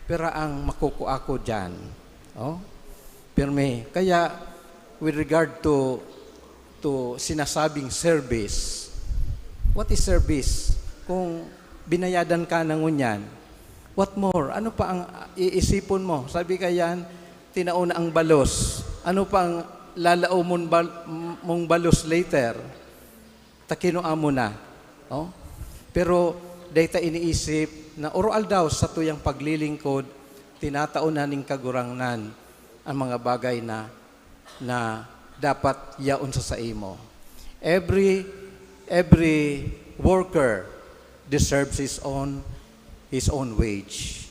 "Pira ang makukua ko diyan?" Oh? Pirmi. Kaya, with regard to, to sinasabing service, what is service? Kung binayadan ka na ngunyan, what more? Ano pa ang iisipon mo? Sabi ka yan, tinao na ang balos. Ano pa ang lalaomon bal-, mong balos later? Ta kinua mo na. Oh? Pero dai ta iniisip na oro-aldaw sa tuyang paglilingkod, tinatao na ning Kagurangnan ang mga bagay na, na dapat yaon sa saimo. Every, every worker deserves his own, his own wage.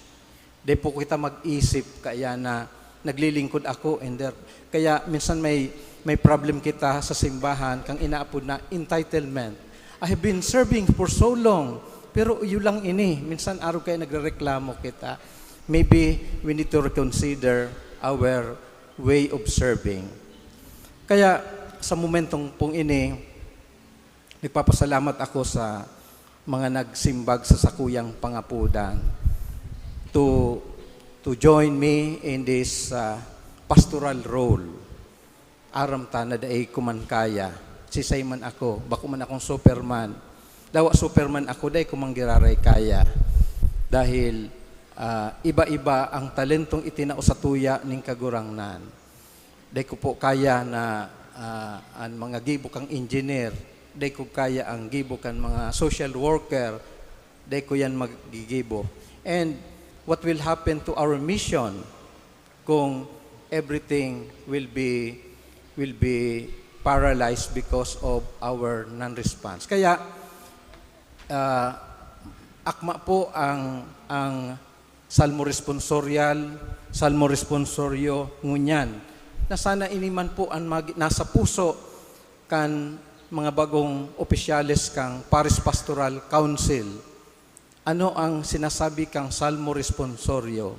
Di po kita mag-isip kaya na naglilingkod ako, and there, kaya minsan may, may problem kita sa simbahan, kang inaapod na entitlement. "I have been serving for so long, pero iyo lang ini." Minsan arog kaya nagrereklamo kita. Maybe we need to reconsider our way of serving. Kaya sa momentong pong ini, nagpapasalamat ako sa mga nagsimbag sa sakuyang pangapodan to, to join me in this, ah, pastoral role. Aram ta na dai ko man kaya. Sisay man ako, bako man akong Superman. Dawa Superman ako, dai ko man giraray kaya. Dahil, ah, iba-iba ang talentong itinao sa tuya ning Kagurangnan. Dai ko po kaya na, ah, an mga gibo kang engineer, dai ko kaya ang gibo kan mga social worker, dai ko yan magigibo. And what will happen to our mission kung everything will be, will be paralyzed because of our non-response. Kaya, ah, akma po ang, ang Salmo Responsorial, Salmo Responsorio ngunyan, na sana ini man po an mag-, nasa puso kan mga bagong opisyales kan Parish Pastoral Council. Ano ang sinasabi kan Salmo Responsorio?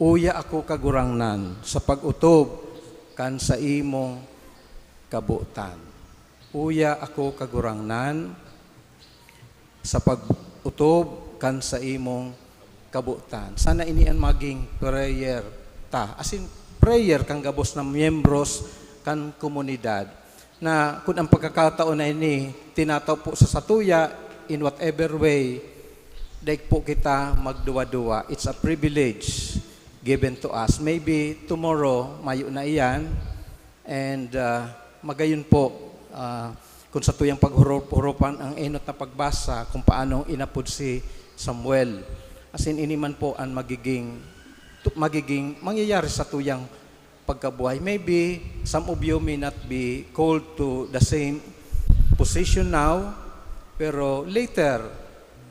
"Uya ako, Kagurangnan, sa pag-otob kan saimong kabotan." "Uya ako, Kagurangnan, sa pag-otob kan saimong kabotan." Sana ini an maging prayer ta. As in, prayer kan gabos na miyembros kan komunidad. Na kun ang pagkakataon na ini tinatao po sa satuya, in whatever way, dai po kita magduwa-duwa. It's a privilege given to us. Maybe tomorrow, mayo na iyan. And, ah, magayon po, ah, kung satuyang paghurop-huropan ang enot na pagbasa, kung paano inapod si Samuel. As in, ini man po ang magiging, tu-, magiging mangyayari satuyang pagkabuhay. Maybe some of you may not be called to the same position now, pero later,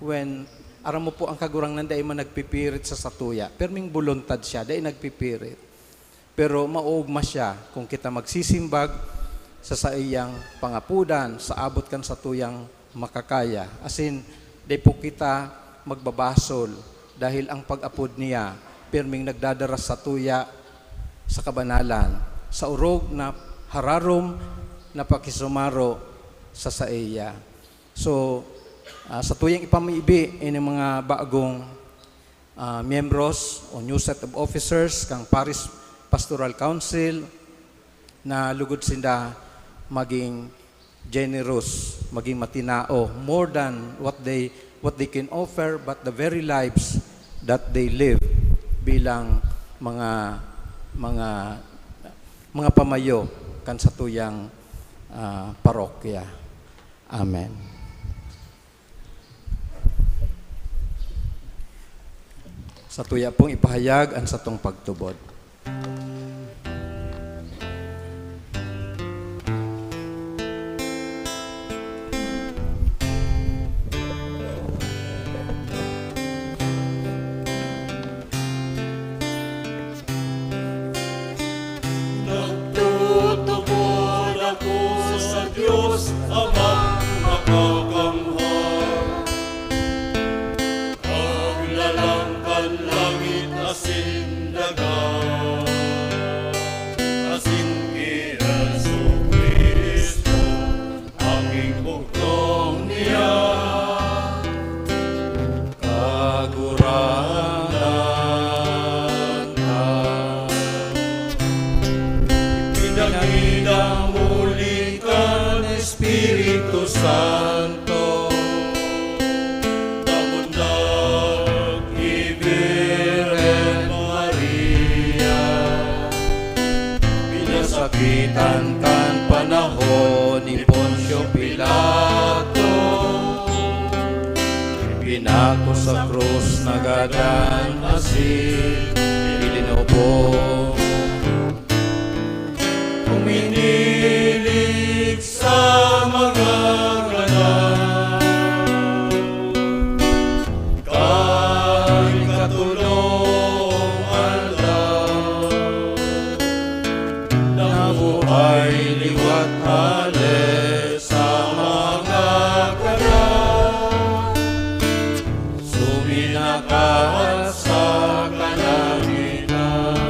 when aram mo po ang Kagurangnan dai man nagpipirit sa satuya, pirming boluntad siya, dai nagpipirit. Pero maoogma siya kung kita magsisimbag sa saiyang pangapodan sa abot kan satuyang makakaya. Asin, dai po kita magbabasol, dahil ang pag-apod niya pirming nagdadara satuya sa kabanalan, sa orog na hararom na pakisumaro sa saiya. So, ah, satuyang ipamibi ini mga bagong, ah, miyembros o new set of officers kan Parish Pastoral Council, na lugod sinda maging generous, maging matinao, more than what they, what they can offer, but the very lives that they live bilang mga, mga, mga pamayo kan satuyang, ah, parokya. Amen. Satuya pong ipahayag an satong pagtubod. Nagtutubod ako sa Dios, Amang Makakamhan, Maglalang kan langit asin daga, asin ki Jesu-Cristo, aking bugtong niya, Kagurangnan ta. Ipinagidang huli kan Espiritu Santo, Damundag ki Birhen Maria, pinasakitan kan panahon ni Poncio Pilato, ipinako sa krus, nagadan asin ilinubong. Uminilig sa mga gadan, kan ikatolong aldaw, nabuhay liwat hale sa mga gadan, suminakat sa kalangitan.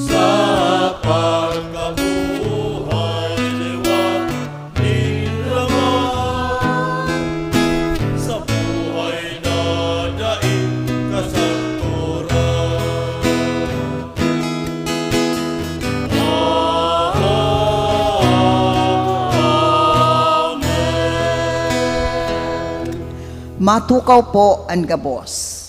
Sa pagkabuhay, liwat nin laman, sa buhay na daing kasagkoran. Amen. Matukaw po an gabos.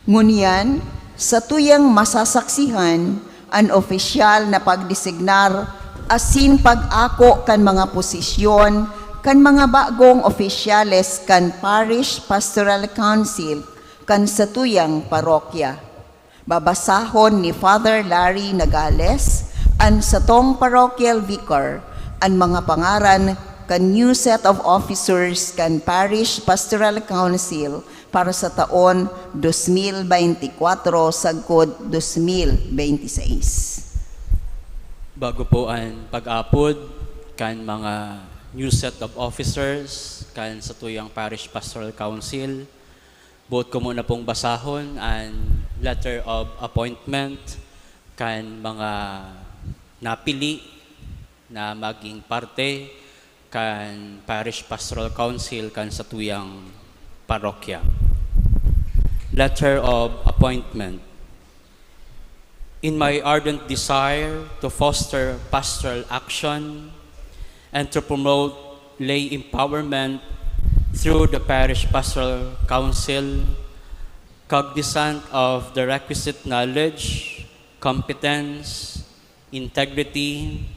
Ngunyan, satuyang masasaksihan an opisyal na pagdesignar asin pag-ako kan mga posisyon kan mga bagong opisyales kan Parish Pastoral Council kan satuyang parokya. Babasahon ni Father Larry Nagales, an satong parochial vicar, an mga pangaran kan new set of officers kan Parish Pastoral Council para sa taon dos mil beintikwatro sagkod dos mil beintiseis. Bago po an pag-apod kan mga new set of officers kan satuyang Parish Pastoral Council, boot ko muna pong basahon an letter of appointment kan mga napili na maging parte kan Parish Pastoral Council kan satuyang parokya. Letter of appointment. In my ardent desire to foster pastoral action and to promote lay empowerment through the Parish Pastoral Council, cognizant of the requisite knowledge, competence, integrity,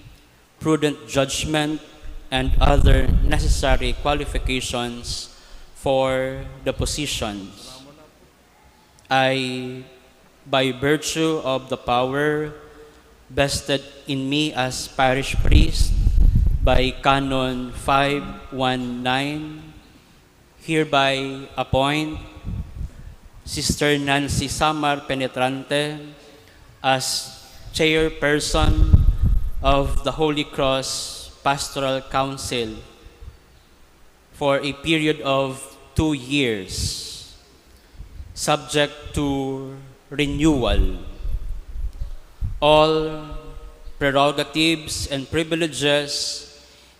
prudent judgment, and other necessary qualifications for the positions, I, by virtue of the power vested in me as parish priest by Canon five one nine, hereby appoint Sister Nancy Samar Penetrante as chairperson of the Holy Cross Pastoral Council for a period of two years, subject to renewal. All prerogatives and privileges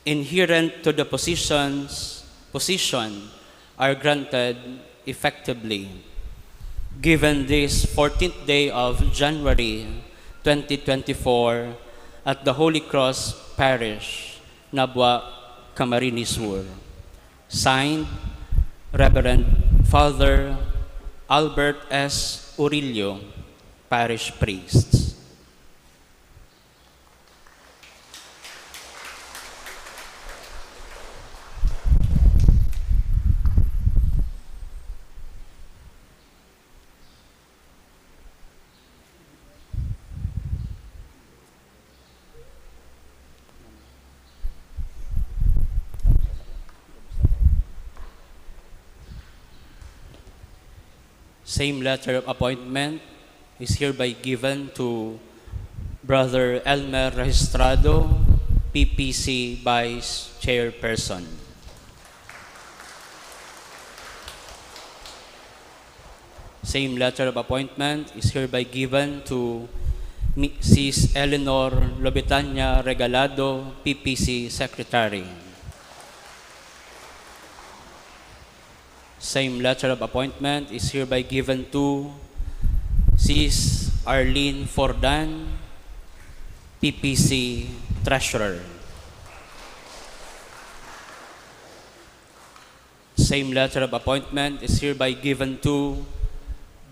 inherent to the positions, position are granted effectively. Given this fourteenth day of January twenty twenty-four at the Holy Cross Parish, Nabua, Camarines Sur. Signed, Reverend Father Albert S. Urillo, Parish Priest. Same letter of appointment is hereby given to Brother Elmer Registrado, P P C Vice Chairperson. Same letter of appointment is hereby given to Mi-, Sis Eleanor Lobetania Regalado, P P C Secretary. Same letter of appointment is hereby given to Sis Arlene Fordan, P P C Treasurer. Same letter of appointment is hereby given to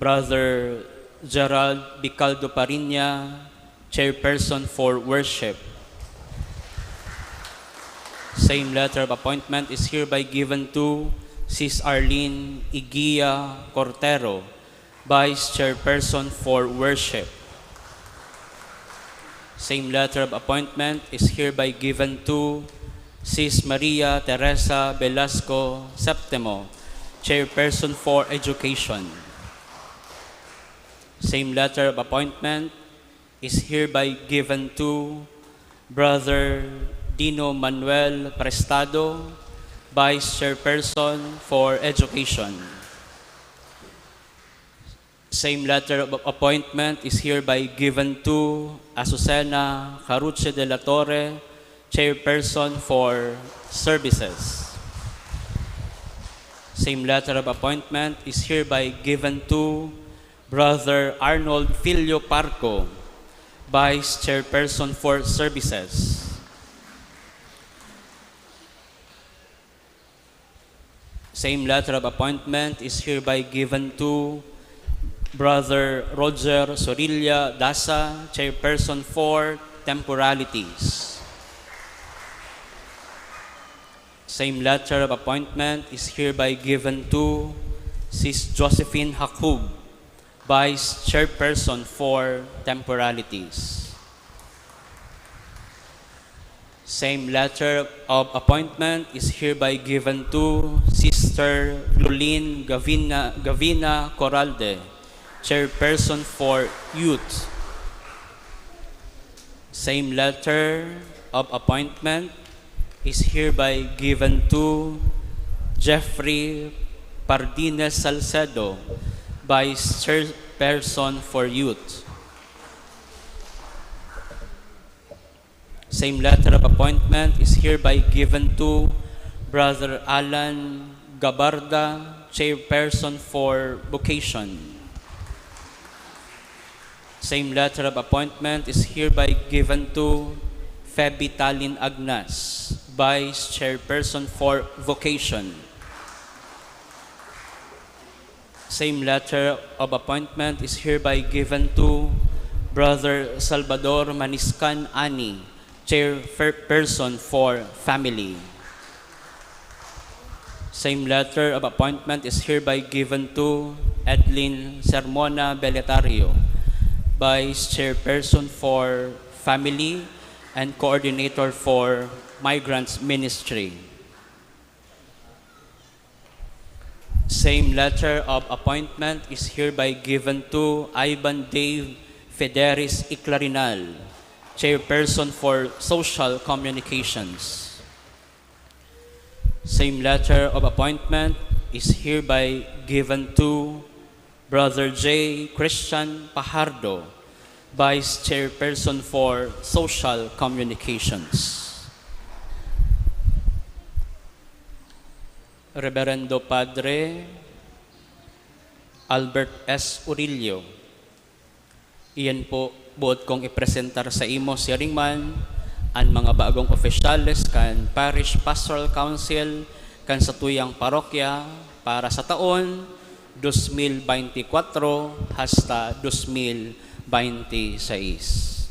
Brother Gerald Bicaldo Pariña, Chairperson for Worship. Same letter of appointment is hereby given to Sis Arlene Igia Cortero, Vice Chairperson for Worship. Same letter of appointment is hereby given to Sis Maria Teresa Velasco Septimo, Chairperson for Education. Same letter of appointment is hereby given to Brother Dino Manuel Prestado, Vice Chairperson for Education. Same letter of appointment is hereby given to Azucena Caruche de la Torre, Chairperson for Services. Same letter of appointment is hereby given to Brother Arnold Filio Parco, Vice Chairperson for Services. Same letter of appointment is hereby given to Brother Roger Sorilla Dasa, Chairperson for Temporalities. Same letter of appointment is hereby given to Sis Josephine Hakub, Vice Chairperson for Temporalities. Same letter of appointment is hereby given to Sister Lulin Gavina, Gavina Coralde, Chairperson for Youth. Same letter of appointment is hereby given to Jeffrey Pardines Salcedo, Vice Chairperson for Youth. Same letter of appointment is hereby given to Brother Alan Gabarda, Chairperson for Vocation. Same letter of appointment is hereby given to Feby Talin Agnas, Vice Chairperson for Vocation. Same letter of appointment is hereby given to Brother Salvador Maniscan Ani, Chairperson for Family. Same letter of appointment is hereby given to Edlin Sermona Beletario, Vice Chairperson for Family and Coordinator for Migrants Ministry. Same letter of appointment is hereby given to Ivan Dave Federis Iclarinal, Chairperson for Social Communications. Same letter of appointment is hereby given to Brother J. Christian Pajardo, Vice Chairperson for Social Communications. Reverendo Padre Albert S. Urillo, iyan po, boot kong ipresentar sa imo, siring man, an mga bagong opisyales kan Parish Pastoral Council kan satuyang parokya para sa taon dos mil beintikwatro hasta dos mil beintisais.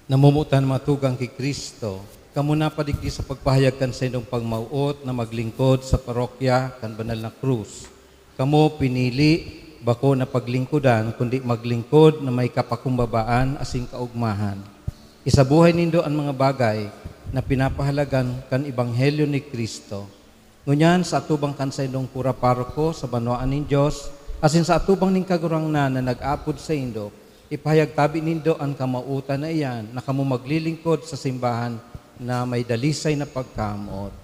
Namomotan, mga tugang ki Cristo, kamo napadigdi sa pagpahayag kan saindong pagmawot na maglingkod sa parokya kan Banal na Krus. Kamo pinili, bako na paglingkodan, kundi maglingkod na may kapakumbabaan asin kaogmahan. Isabuhay nindo an mga bagay na pinapahalagan kan Ebanghelyo ni Cristo. Ngunyan, sa atubang kan saindong kura paroko sa banwaan nin Dios, asin sa atubang nin Kagurangnan na nag-apod saindo, ipahayag tabi nindo an kamawotan na iyan, na kamo maglilingkod sa simbahan na may dalisay na pagkamoot.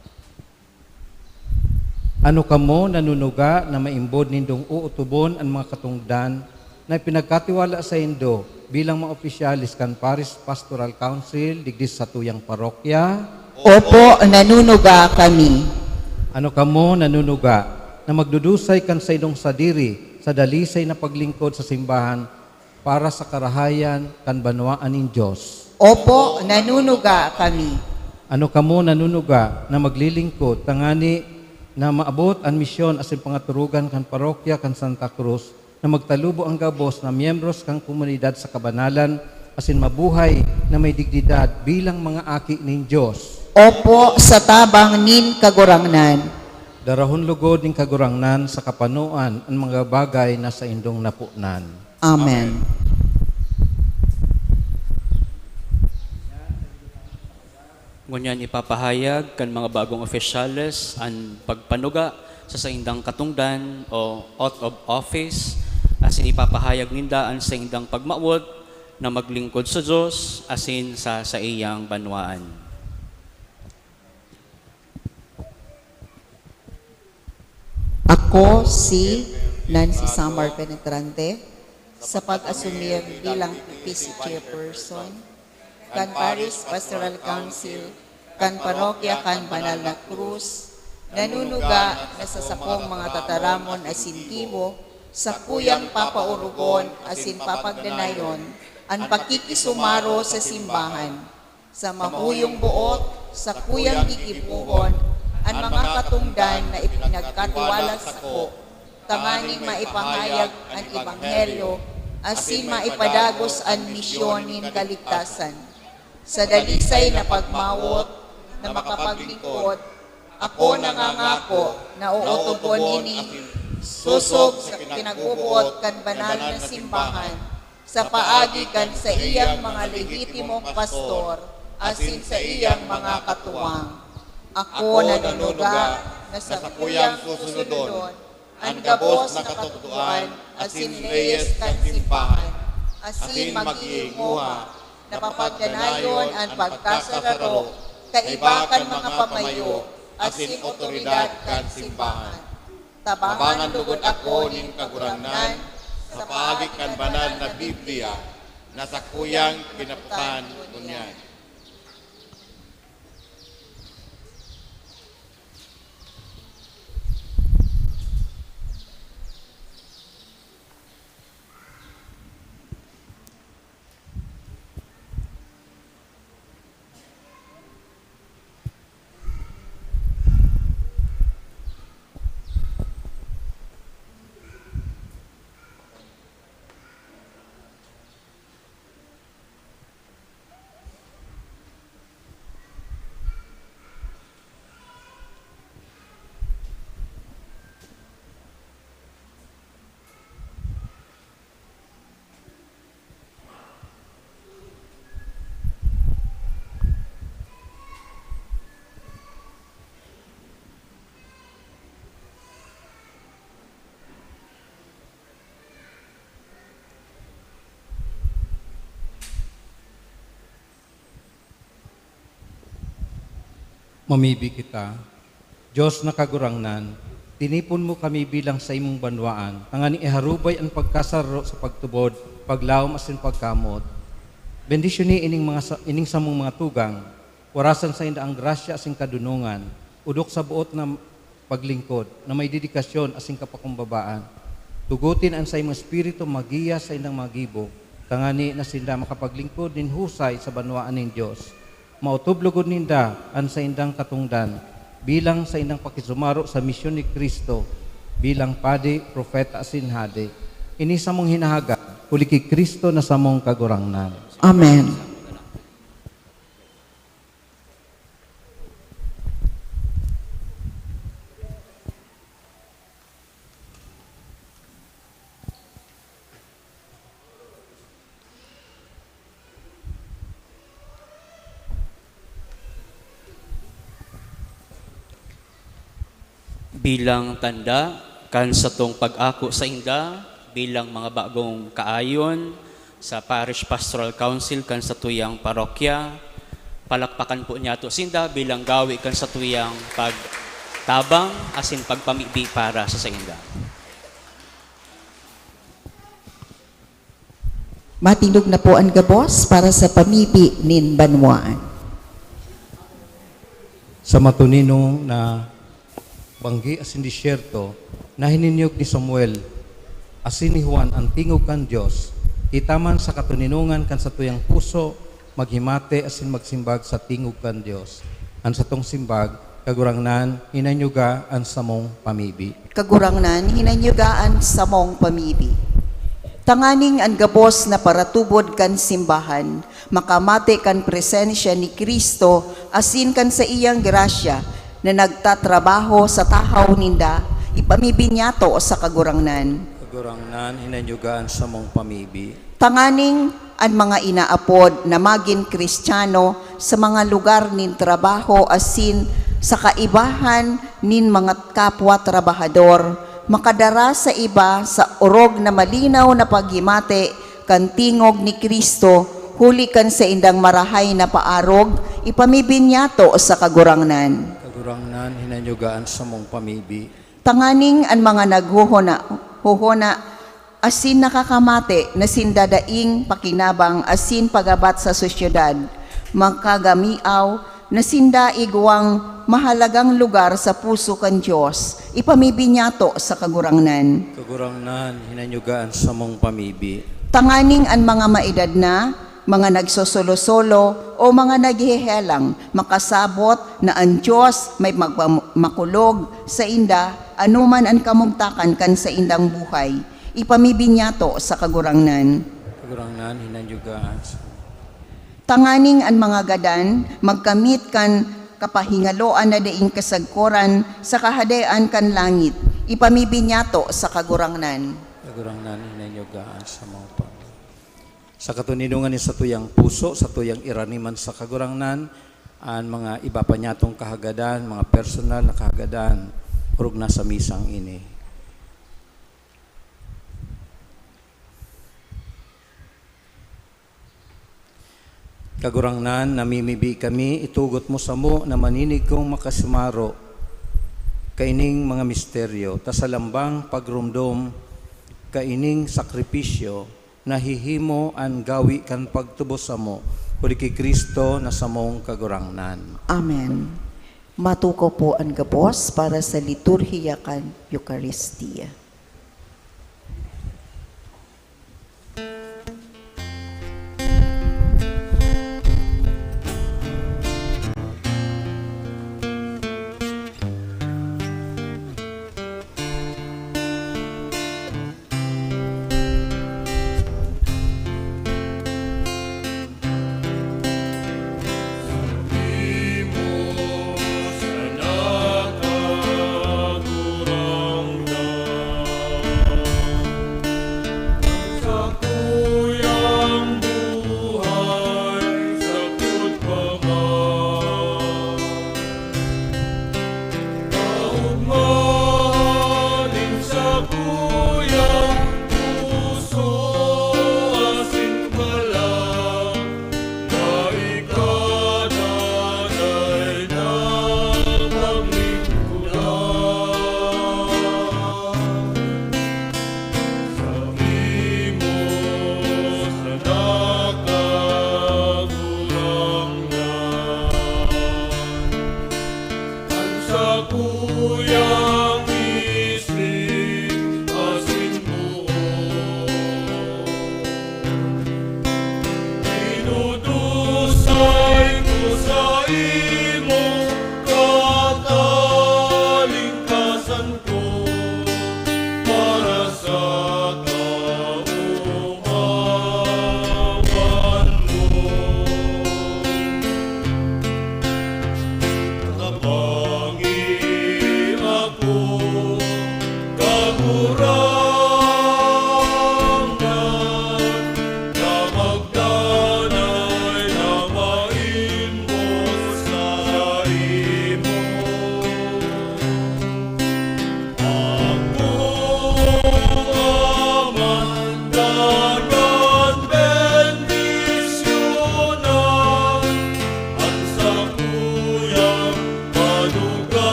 Ano kamo nanunuga na maimbod nindong ootobon an mga katongdan na ipinagkatiwala saindo bilang mga opisyales kan Parish Pastoral Council digdi sa satuyang parokya? Opo, nanunuga kami. Ano kamo nanunuga na magdudusay kan saindong sadiri sa dalisay na paglingkod sa simbahan para sa karahayan kan banwaan nin Dios? Opo, nanunuga kami. Ano kamo nanunuga na maglilingkod tangani na maabot an misyon asin pangaturugan kan parokya kan Santa Cruz, na magtalubo an gabos na miyembros kan komunidad sa kabanalan asin mabuhay na may dignidad bilang mga aki nin Dios? Opo, sa tabang nin Kagurangnan. Darahon logod nin Kagurangnan sa kapanoan an mga bagay na saindong naponan. Amen. Ngunyan ipapahayag kan mga bagong opisyales an pagpanuga sa saindang katongdan o oath of office, asin ipapahayag ninda an saindang pagmawot na maglingkod sa Dios asin sa saiyang banwaan. Ako si Nancy Samar Penetrante sa pag-asumir bilang P P C Chairperson kan Parish Pastoral Council kan Parokya kan Banal na Cruz, nanunuga na sa sakong mga tataramon asin gibo, sakuyang papaurugon asin papagnanayon an pakikisumaro sa simbahan. Sa mahuyong boot, sakuyang gigibohon an mga katongdan na ipinagkatiwala sako, tanganing maipahayag an ebanghelyo asin maipadagos an misyon nin kaligtasan. Sa dalisay na pagmawot na makapaglingkod, ako nangangako na ootobon ini sosog sa pinagboboot kan banal na simbahan, sa paagi kan saiyang mga lehitimong pastor asin saiyang mga katuwang. Ako nanunuga na sakuyang susunodon an gabos na katukdoan asin reyes kan simbahan, asin mag-iinguha na papagnanayon an pagkasararo kaiba kan mga pamayo asin otoridad kan simbahan. Tabangan lugod ako nin Kagurangnan sa paagi kan banal na Biblia na sakuyang kinapotan ngunyan. Mamibi kita. Dios na Kagurangnan, tinipon mo kami bilang saimong banwaan, tanganing iharubay an pagkasararo sa pagtubod, paglaom asin pagkamot. Bendisyoni ining mga sa-, ining samong mga tugang, warasan sainda an grasya asin kadonongan, odok sa boot na paglingkod na may dedikasyon asin kapakumbabaan. Tugotin an saimong Espiritu maggiya saindang mga gibo, tangani na sinda makapaglingkod nin husay sa banwaan nin Dios. Maotob logod ninda an saindang katongdan bilang saindang pakisumaro sa misyon ni Cristo bilang padi, propeta, asin hade. Ini samong hinahagad huli ki Cristo na samong Kagurangnan. Amen. Bilang tanda kan satong pag-ako sainda bilang mga bagong kaayon sa Parish Pastoral Council kan satuyang parokya, palakpakan po niyato sinda bilang gawi kan satuyang pagtabang asin pagpamibi para sa sainda. Matindog na po an gabos para sa pamibi nin banwaan. Sa matuninong na banggi asin disyerto, nahininyog ni Samuel asin ni Juan an tingog kan Dios. Kita man sa katuninongan kan satuyang puso, maghimate asin magsimbag sa tingog kan Dios. An satong simbag, Kagurangnan, hinanyuga an samong pamibi. Kagurangnan, hinanyuga an samong pamibi. Tanganing an gabos na paratubod kan simbahan makamate kan presensya ni Cristo asin kan saiyang grasya na nagtatrabaho sa tahaw ninda, ipamibi niyato sa Kagurangnan. Kagurangnan, hinanyuga an samong pamibi. Tanganing an mga inaapod na magin Kristiyano sa mga lugar nin trabaho asin sa kaibahan nin mga kapwa trabahador makadara sa iba sa orog na malinaw na paghimate kan tingog ni Cristo, huli kan saindang marahay na paarog, ipamibi niyato sa Kagurangnan. Kagurangnan, hinanyuga an samong pamibi. Tanganing an mga naghohona-, hohona, asin nakakamate na sinda daing pakinabang asin pagabat sa sosyedad, makagamiaw na sinda igwang mahalagang lugar sa puso kan Dios, ipamibinyato sa Kagurangnan. Kagurangnan, hinanyuga an samong pamibi. Tanganing an mga maedad na, mga nagsosolo-solo, o mga naghehelang, makasabot na an Dios may magpam-, makulog sainda, anoman an kamugtakan kan saindang buhay, ipamibinyato sa Kagurangnan. Kagurangnan, hinanyuga an sa- Tanganing an mga gadan magkamit kan kapahingaloan na daing kasagkoran sa Kahadean kan langit, ipamibinyato sa Kagurangnan. Kagurangnan, hinanyuga an samong pamibi. Sa katoninongan nin satuyang puso, satuyang iraniman sa Kagurangnan an mga iba pa nyatong kahagadan, mga personal na kahagadan, orog na sa misang ini. Kagurangnan, namimibi kami, itugot mo samo na maninigkong makasumaro kaining mga misteryo, ta sa lambang pagromdom kaining sakripisyo, nahihimo an gawi kan pagtubos samo, huli ki Cristo na samong Kagurangnan. Amen. Matukaw po an gabos para sa liturhiya kan Eukaristia. Kaogmahan nin sakuyang puso asin kalag na ikadaday na paglingkodan. Sa gimos na nakagurangnan. An sakuyang isip asin buot, dinudusay ko saimo, katalingkasan ko, para sa kaomawan mo. Tabangi ako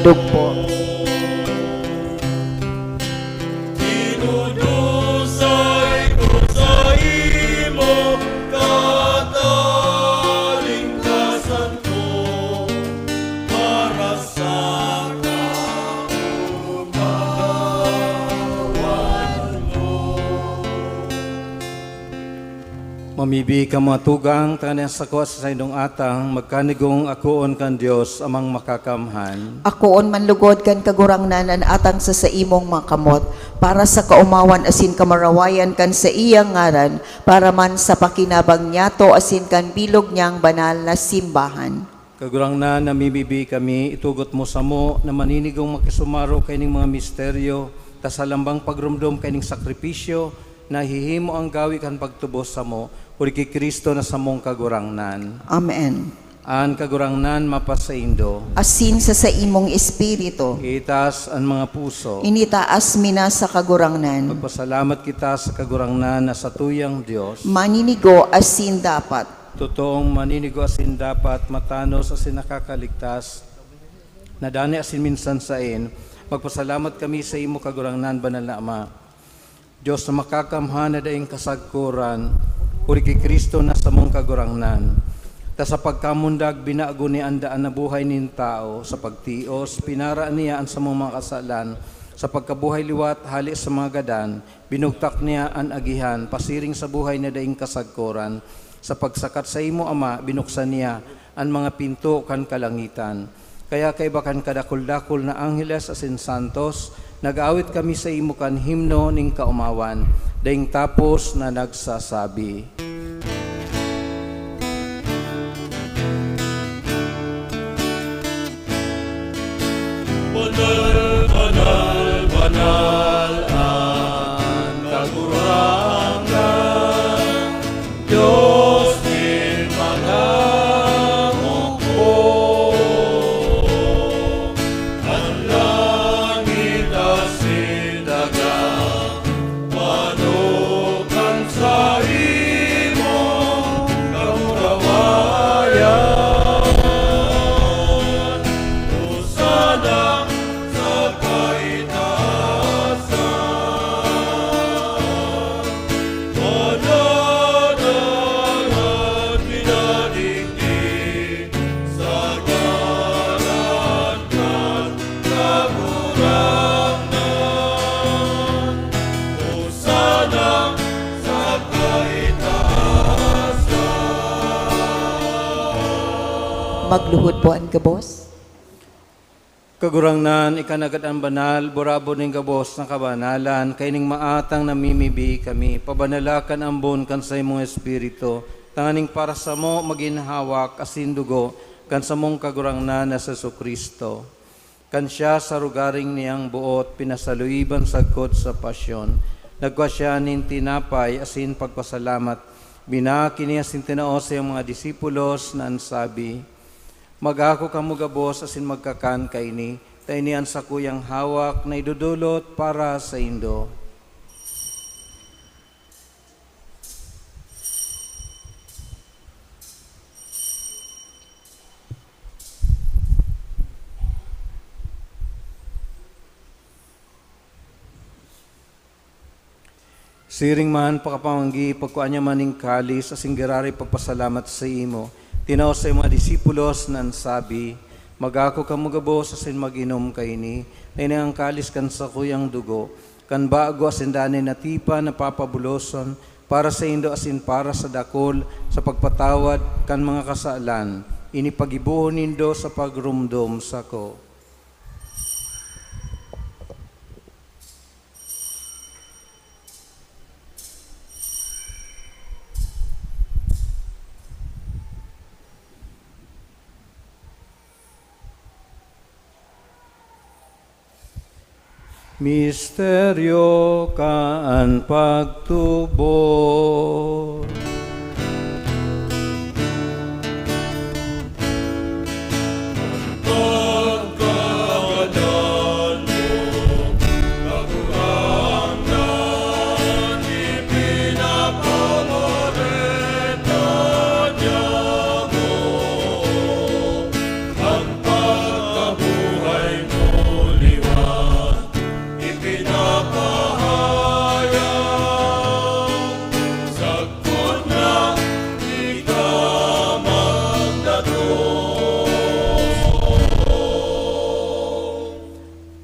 Dugpo. Dinudusay ko saimo katalingkasan ko para sa kaomawan mo. Mamibi ka, mga tugang, tanganing sako sa saindong atang magkanigong akoon kan Dios, Amang Makakamhan. Akoon man lugod kan Kagurangnan an atang sa saimong mga kamot, para sa kaomawan asin kamurawayan kan saiyang ngaran, para man sa pakinabang niyato asin kan bilog niyang banal na simbahan. Kagurangnan, namimibi kami, itugot mo samo na maninigong makisumaro kaining mga misteryo, ta sa lambang pagromdom kaining sakripisyo, nahihimo an gawi kan pagtubos samo, huli ki Cristo na samong Kagurangnan. Amen. An Kagurangnan mapasaindo. Asin sa saimong espiritu. Itaas an mga puso. Initaas mi na sa Kagurangnan. Magpasalamat kita sa Kagurangnan na satuyang Dios. Maninigo asin dapat. Totoong maninigo asin dapat, matanos asin nakakaligtas, na dani asin minsan saen, magpasalamat kami saimo, Kagurangnan, Banal na Ama, Dios na makakamhan na daing kasagkoran, huli ki Cristo na samong Kagurangnan. Ta sa pagkamundag, binago niya an daan na buhay nin tawo. Sa pagtios, pinara niya an samong mga kasalan. Sa pagkabuhay liwat hale sa mga gadan, binugtak niya an agihan pasiring sa buhay na daing kasagkoran. Sa pagsakat saimo, Ama, binuksan niya an mga pinto kan kalangitan. Kaya kaiba kan kadakul-dakul na angheles asin santos, nag-aawit kami saimo kan himno nin kaomawan, daing tapos na nagsasabi, "Banal, banal, banal an Kagurangnan, Dios nin mga hukbo. An langit asin daga manokan saimo kamurawayan. Hosana sa kaitaasan. Manadan an pinadigdi sa ngaran kan Kagurangnan. Hosana sa kaitaasan. Magluhod po an gabos. Kagurangnan, ika na gad an banal, burabod nin gabos na kabanalan, kaining maatang namimibi kami, pabanala kan ambon kan saimong Espiritu, tanganing para samo magin hawak asin dugo kan samong Kagurangnan na si Jesu-Cristo. Kan siya sa rogaring niyang boot pinasaluiban sagkod sa pasyon, nagkua siya nin tinapay asin pagpasalamat, binaki niya asin tinao sa iyang mga disipulos na an sabi, "Mag-ako kamo gabos asin magkakan kaini, ta ini an sakuyang hawak na idodolot para saindo." Siring man, pakapamanggi, pagkua niya man nin kalis asin giraray pagpasalamat saimo, tinao sa mga disipulos na an sabi, "Mag-ako kamo gabos asin mag-inom kaini, na ini an kalis kan sakuyang dugo, kan bago asin danay na tipan na papabuloson para saindo asin para sa dakul sa pagpatawad kan mga kasalan. Ini paggibohon nindo sa pagromdom sako." Misteryo kan pagtubod.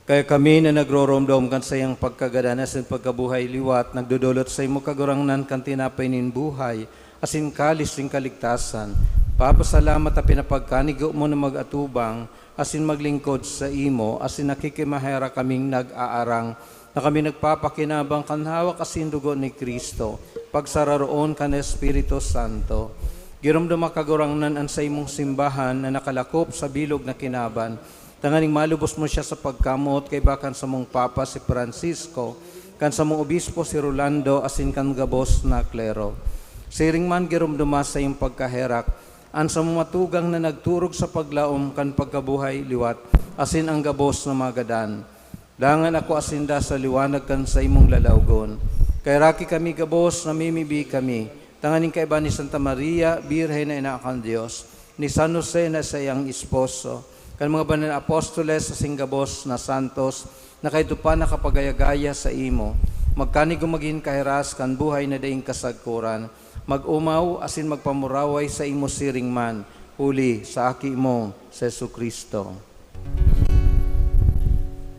Kaya kami na nagroromdom kan saiyang pagkagadan asin pagkabuhay liwat, nagdodolot saimo, Kagurangnan, kan tinapay nin buhay asin kalis nin kaligtasan. Papasalamat ta pinapagkanigo mo na mag-atubang asin maglingkod saimo, asin nakikimaherak kaming nag-aarang na kami nagpapakinabang kan hawak asin dugo ni Cristo, pagsararoon kan Espiritu Santo. Giromdoma, Kagurangnan, an saimong simbahan na nakalakop sa bilog na kinaban, tanganing malubos mo siya sa pagkamoot kaiba kan samong Papa si Francisco, kan samong Obispo si Rolando, asin kan gabos na klero. Siring man, giromdoma sa iyong pagkaherak an samong matugang na nagturog sa paglaom kan pagkabuhay liwat, asin an gabos na magadan. Dangan akoa sinda sa liwanag kan saimong lalawgon. Kaheraki kami gabos, namimibi kami, tanganing kaiba ni Santa Maria, Birhen na ina kan Dios, ni San Jose na saiyang esposo, kan mga banal na apostoles asin gabos na santos na kaidto pa nakapagaya-gaya saimo, magkanigo magin kahiras kan buhay na daing kasagkoran, mag-omaw asin magpamuraway saimo siring man, huli sa Aki mo, si Jesu-Cristo.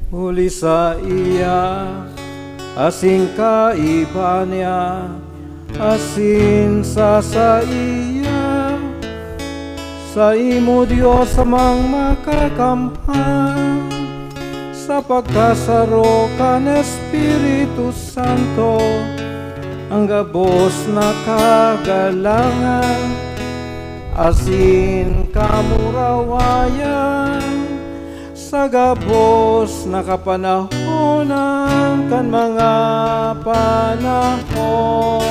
Huli saiya, asin kaiba niya, asin sa saiya, saimo, Dios Amang Makakamhan, sa pagkasaro kan Espiritu Santo, an gabos na kagalangan asin kamurawayan sa gabos na kapanahonan kan mga panahon.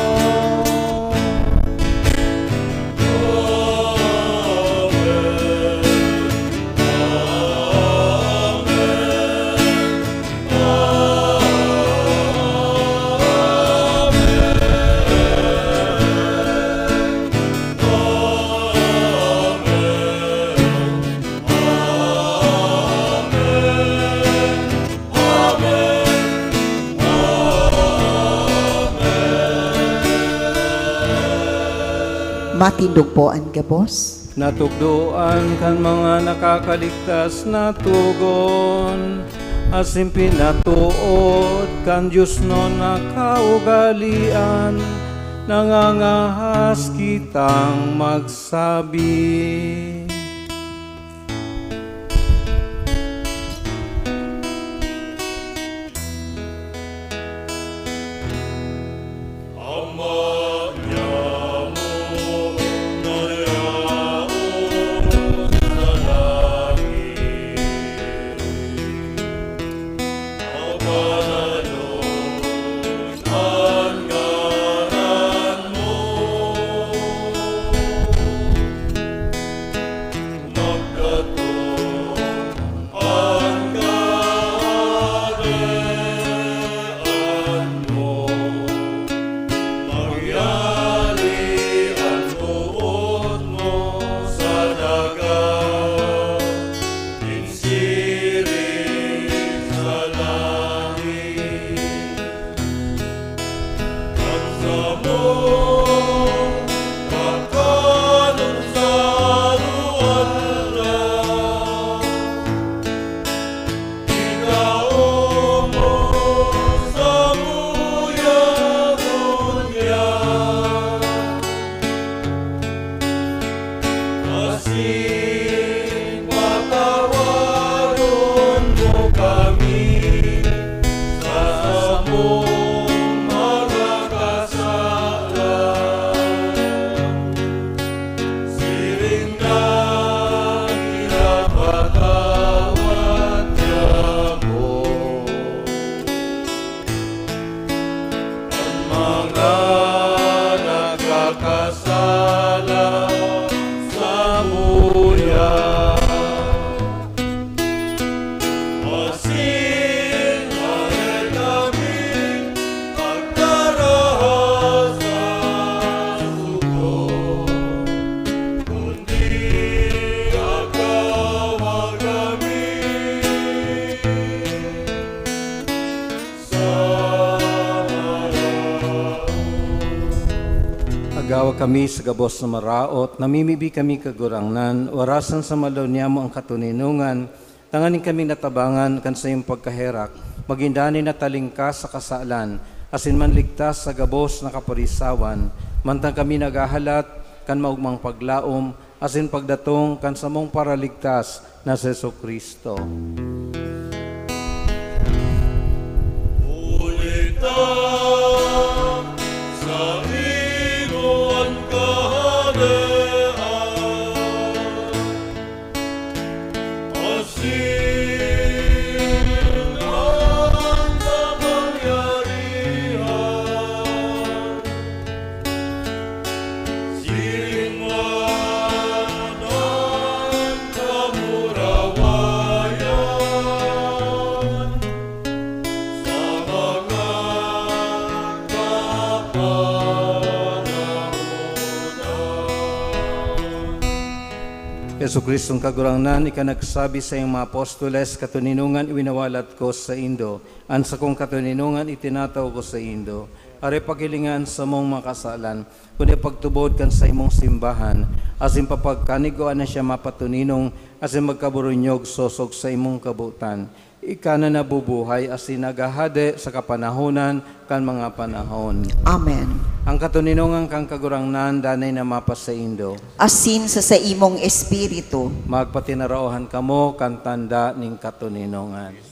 Matindog po an gabos. Natukdoan kan mga nakakaligtas na togon, asin pinatood kan diosnon na kaugalean, nangangahas kitang magsabi. Ama niamo na yaon sa langit, mabanalon an ngaran mo. Magkatong an kahadean mo, magyari an boot mo sa daga, nin siring sa langit. An samong kakanon sa aroaldaw, igao mo sa buyagon niya, asin patawaron mo kami sa samong mga kasalan, siring na pinapatawad niamo an mga nakakasala samuya. Asin dai kami pagdaraha sa sugod, kundi agawa kami sa maraot. Agawa kami sa gabos na maraot, namimibi kami, Kagurangnan, warasan sa maldaw niyamo an katoninongan, Tanganing kaming natabangan kan saiyang pagkaherak, magin danay na talingkas sa kasalan, asin manligtas sa gabos na kaparisawan, mantang kami naghahalat kan maogmang paglaom asin pagdatong kan samong Paraligtas na si Jesu-Cristo. Huli ta sa imo an kahadean, asin an kapangyarihan, siring man an kamurawayan, sa mga kapanahonan. Jesu-Cristong Kagurangnan, ika nagsabi sa iyong mga apostoles, "Katoninongan iwinawalat ko saindo, an sakong katoninongan itinatao ko saindo." Aray paghilinga an samong mga kasalan, kundi pagtubod kan saimong simbahan, asin papagkanigoan na siya mapatoninong asin magkaburunyog sosog sa imong kabotan. Ika na nabubuhay asin naghahade sa kapanahonan kan mga panahon. Amen. Ang katoninongan kan Kagurangnan danay na mapasaindo. Asin sa saimong espiritu. Magpatinaraohan kamo kan tanda nin katoninongan.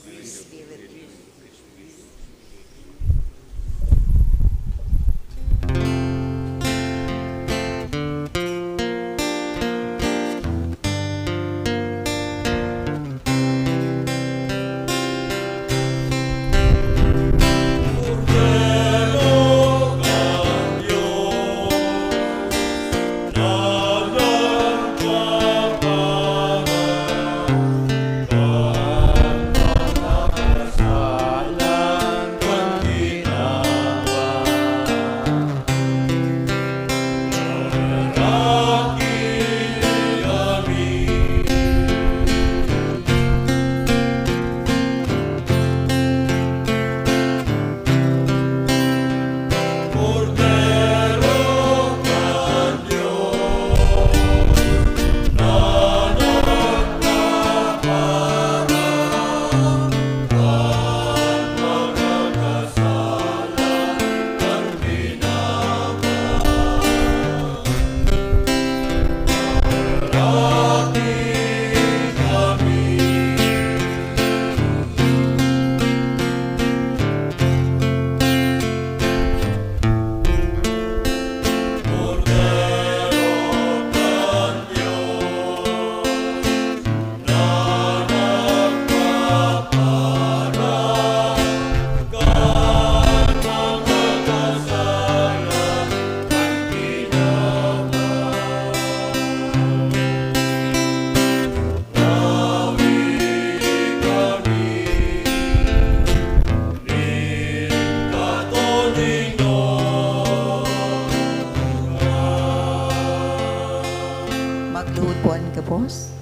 Magluhod po an gabos.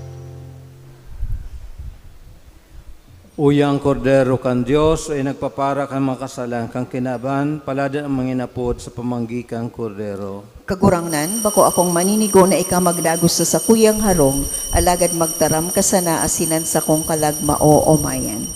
Uya an Kordero kan Dios, uya nagpapara kan mga kasalan kan kinaban, palad an mga inapod sa pamanggi kan Kordero. Kagurangnan, bako akong maninigo na ika magdagos sa sakuyang harong, alagad magtaram ka sana asin an sakong kalag maoomayan.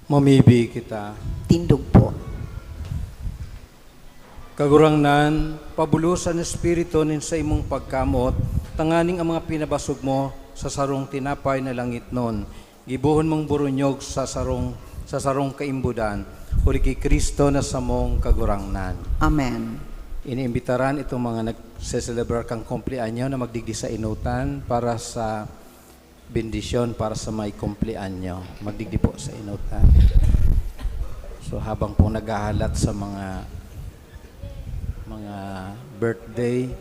Mamibi kita. Tindog po. Kagurangnan, pabulos an espiritu nin saimong pagkamot, tanganing ang mga pinabasog mo sa sarong tinapay na langitnon, gibohon mong burunyog sa sarong, sa sarong kaimbodan, huli ki Cristo na samong Kagurangnan. Amen. Iniimbitaran itong mga nagse-celebrar kan kumpleanyo na magdigdi sa enotan para sa bendisyon para sa may kumpleanyo. Magdigdi po sa enotan. So, habang po naghahalat sa mga, mga birthday,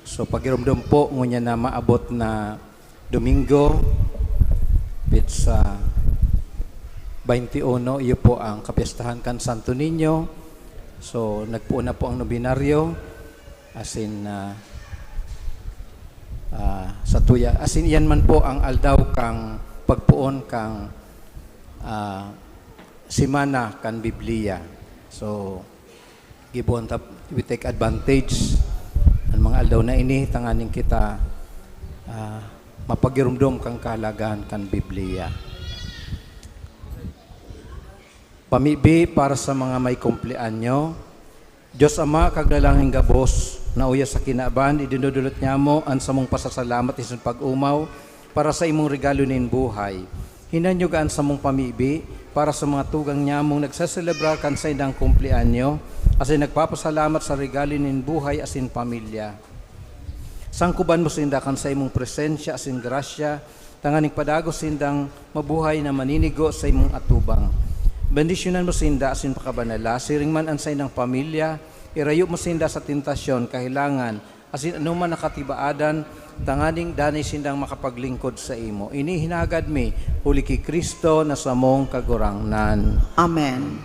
so, pagiromdom po, ngunyan na maabot na Domingo, petsa twenty-one, iyo po ang kapiestahan kan Santo Niño. So, nagpoon na po ang nobinaryo, asin, ah, ah, sa tuya, asin iyan man po ang aldaw kang pagpoon kang, ah, semana kan Biblia. So, gibohon ta, we take advantage an mga aldaw na ini tanganing kita, ah, mapagiromdom kan kahalagahan kan Biblia. Pamibi para sa mga may kumpleanyo. Dios Ama, Kaglalang nin gabos, na uya sa kinaban, idinodolot nyamo an samong pasasalamat isin pag-omaw para sa imong regalo nin buhay. Hinanyoga an samong pamibi para sa mga tugang nyamong nagseselebrar kan saindang kumpleanyo, asin nagpapasalamat sa regalo nin buhay asin pamilya. Sangkoban mo sinda kan saimong presensya asin grasya, tanganing padagos sindang mabuhay na maninigo sa imong atubang. Bendisyonan mo sinda asin pakabanala, siring man an saindang pamilya, irayo mo sinda sa tentasyon, kahelangan, asin anoman na katibaadan, tanganing danay sindang makapaglingkod saimo. Ini hinagad mi, huli ki Cristo na samong Kagurangnan. Amen.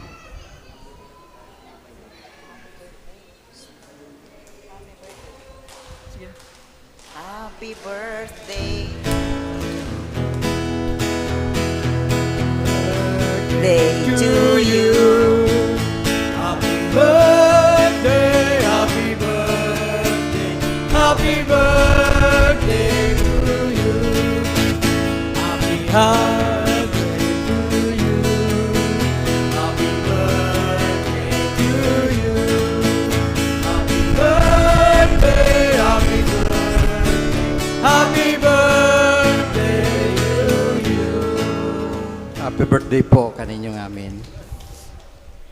Happy birthday. Birthday to you. Happy birthday, happy birthday, happy birthday to you. Happy, happy birthday to you. Happy birthday to you. Happy birthday, happy birthday, happy birthday to you. Happy birthday po kaninyo ngamin.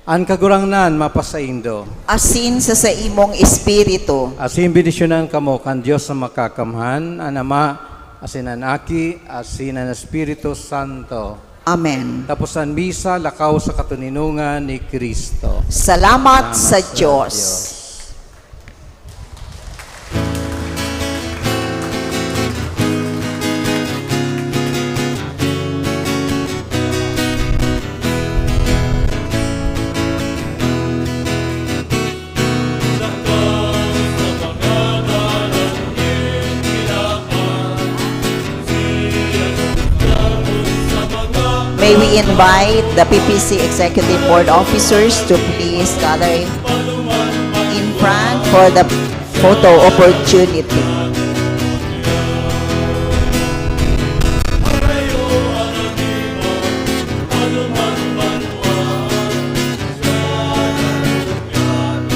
An Kagurangnan mapasaindo. Asin sa saimong espiritu. Asin bendisyonan kamo kan Dios na Makakamhan, an Ama, asin an Aki, asin an Espiritu Santo. Amen. Tapos an misa, lakaw sa katoninongan ni Cristo. Salamat sa Diyos. May we invite the P P C Executive Board officers to please gather in front for the photo opportunity.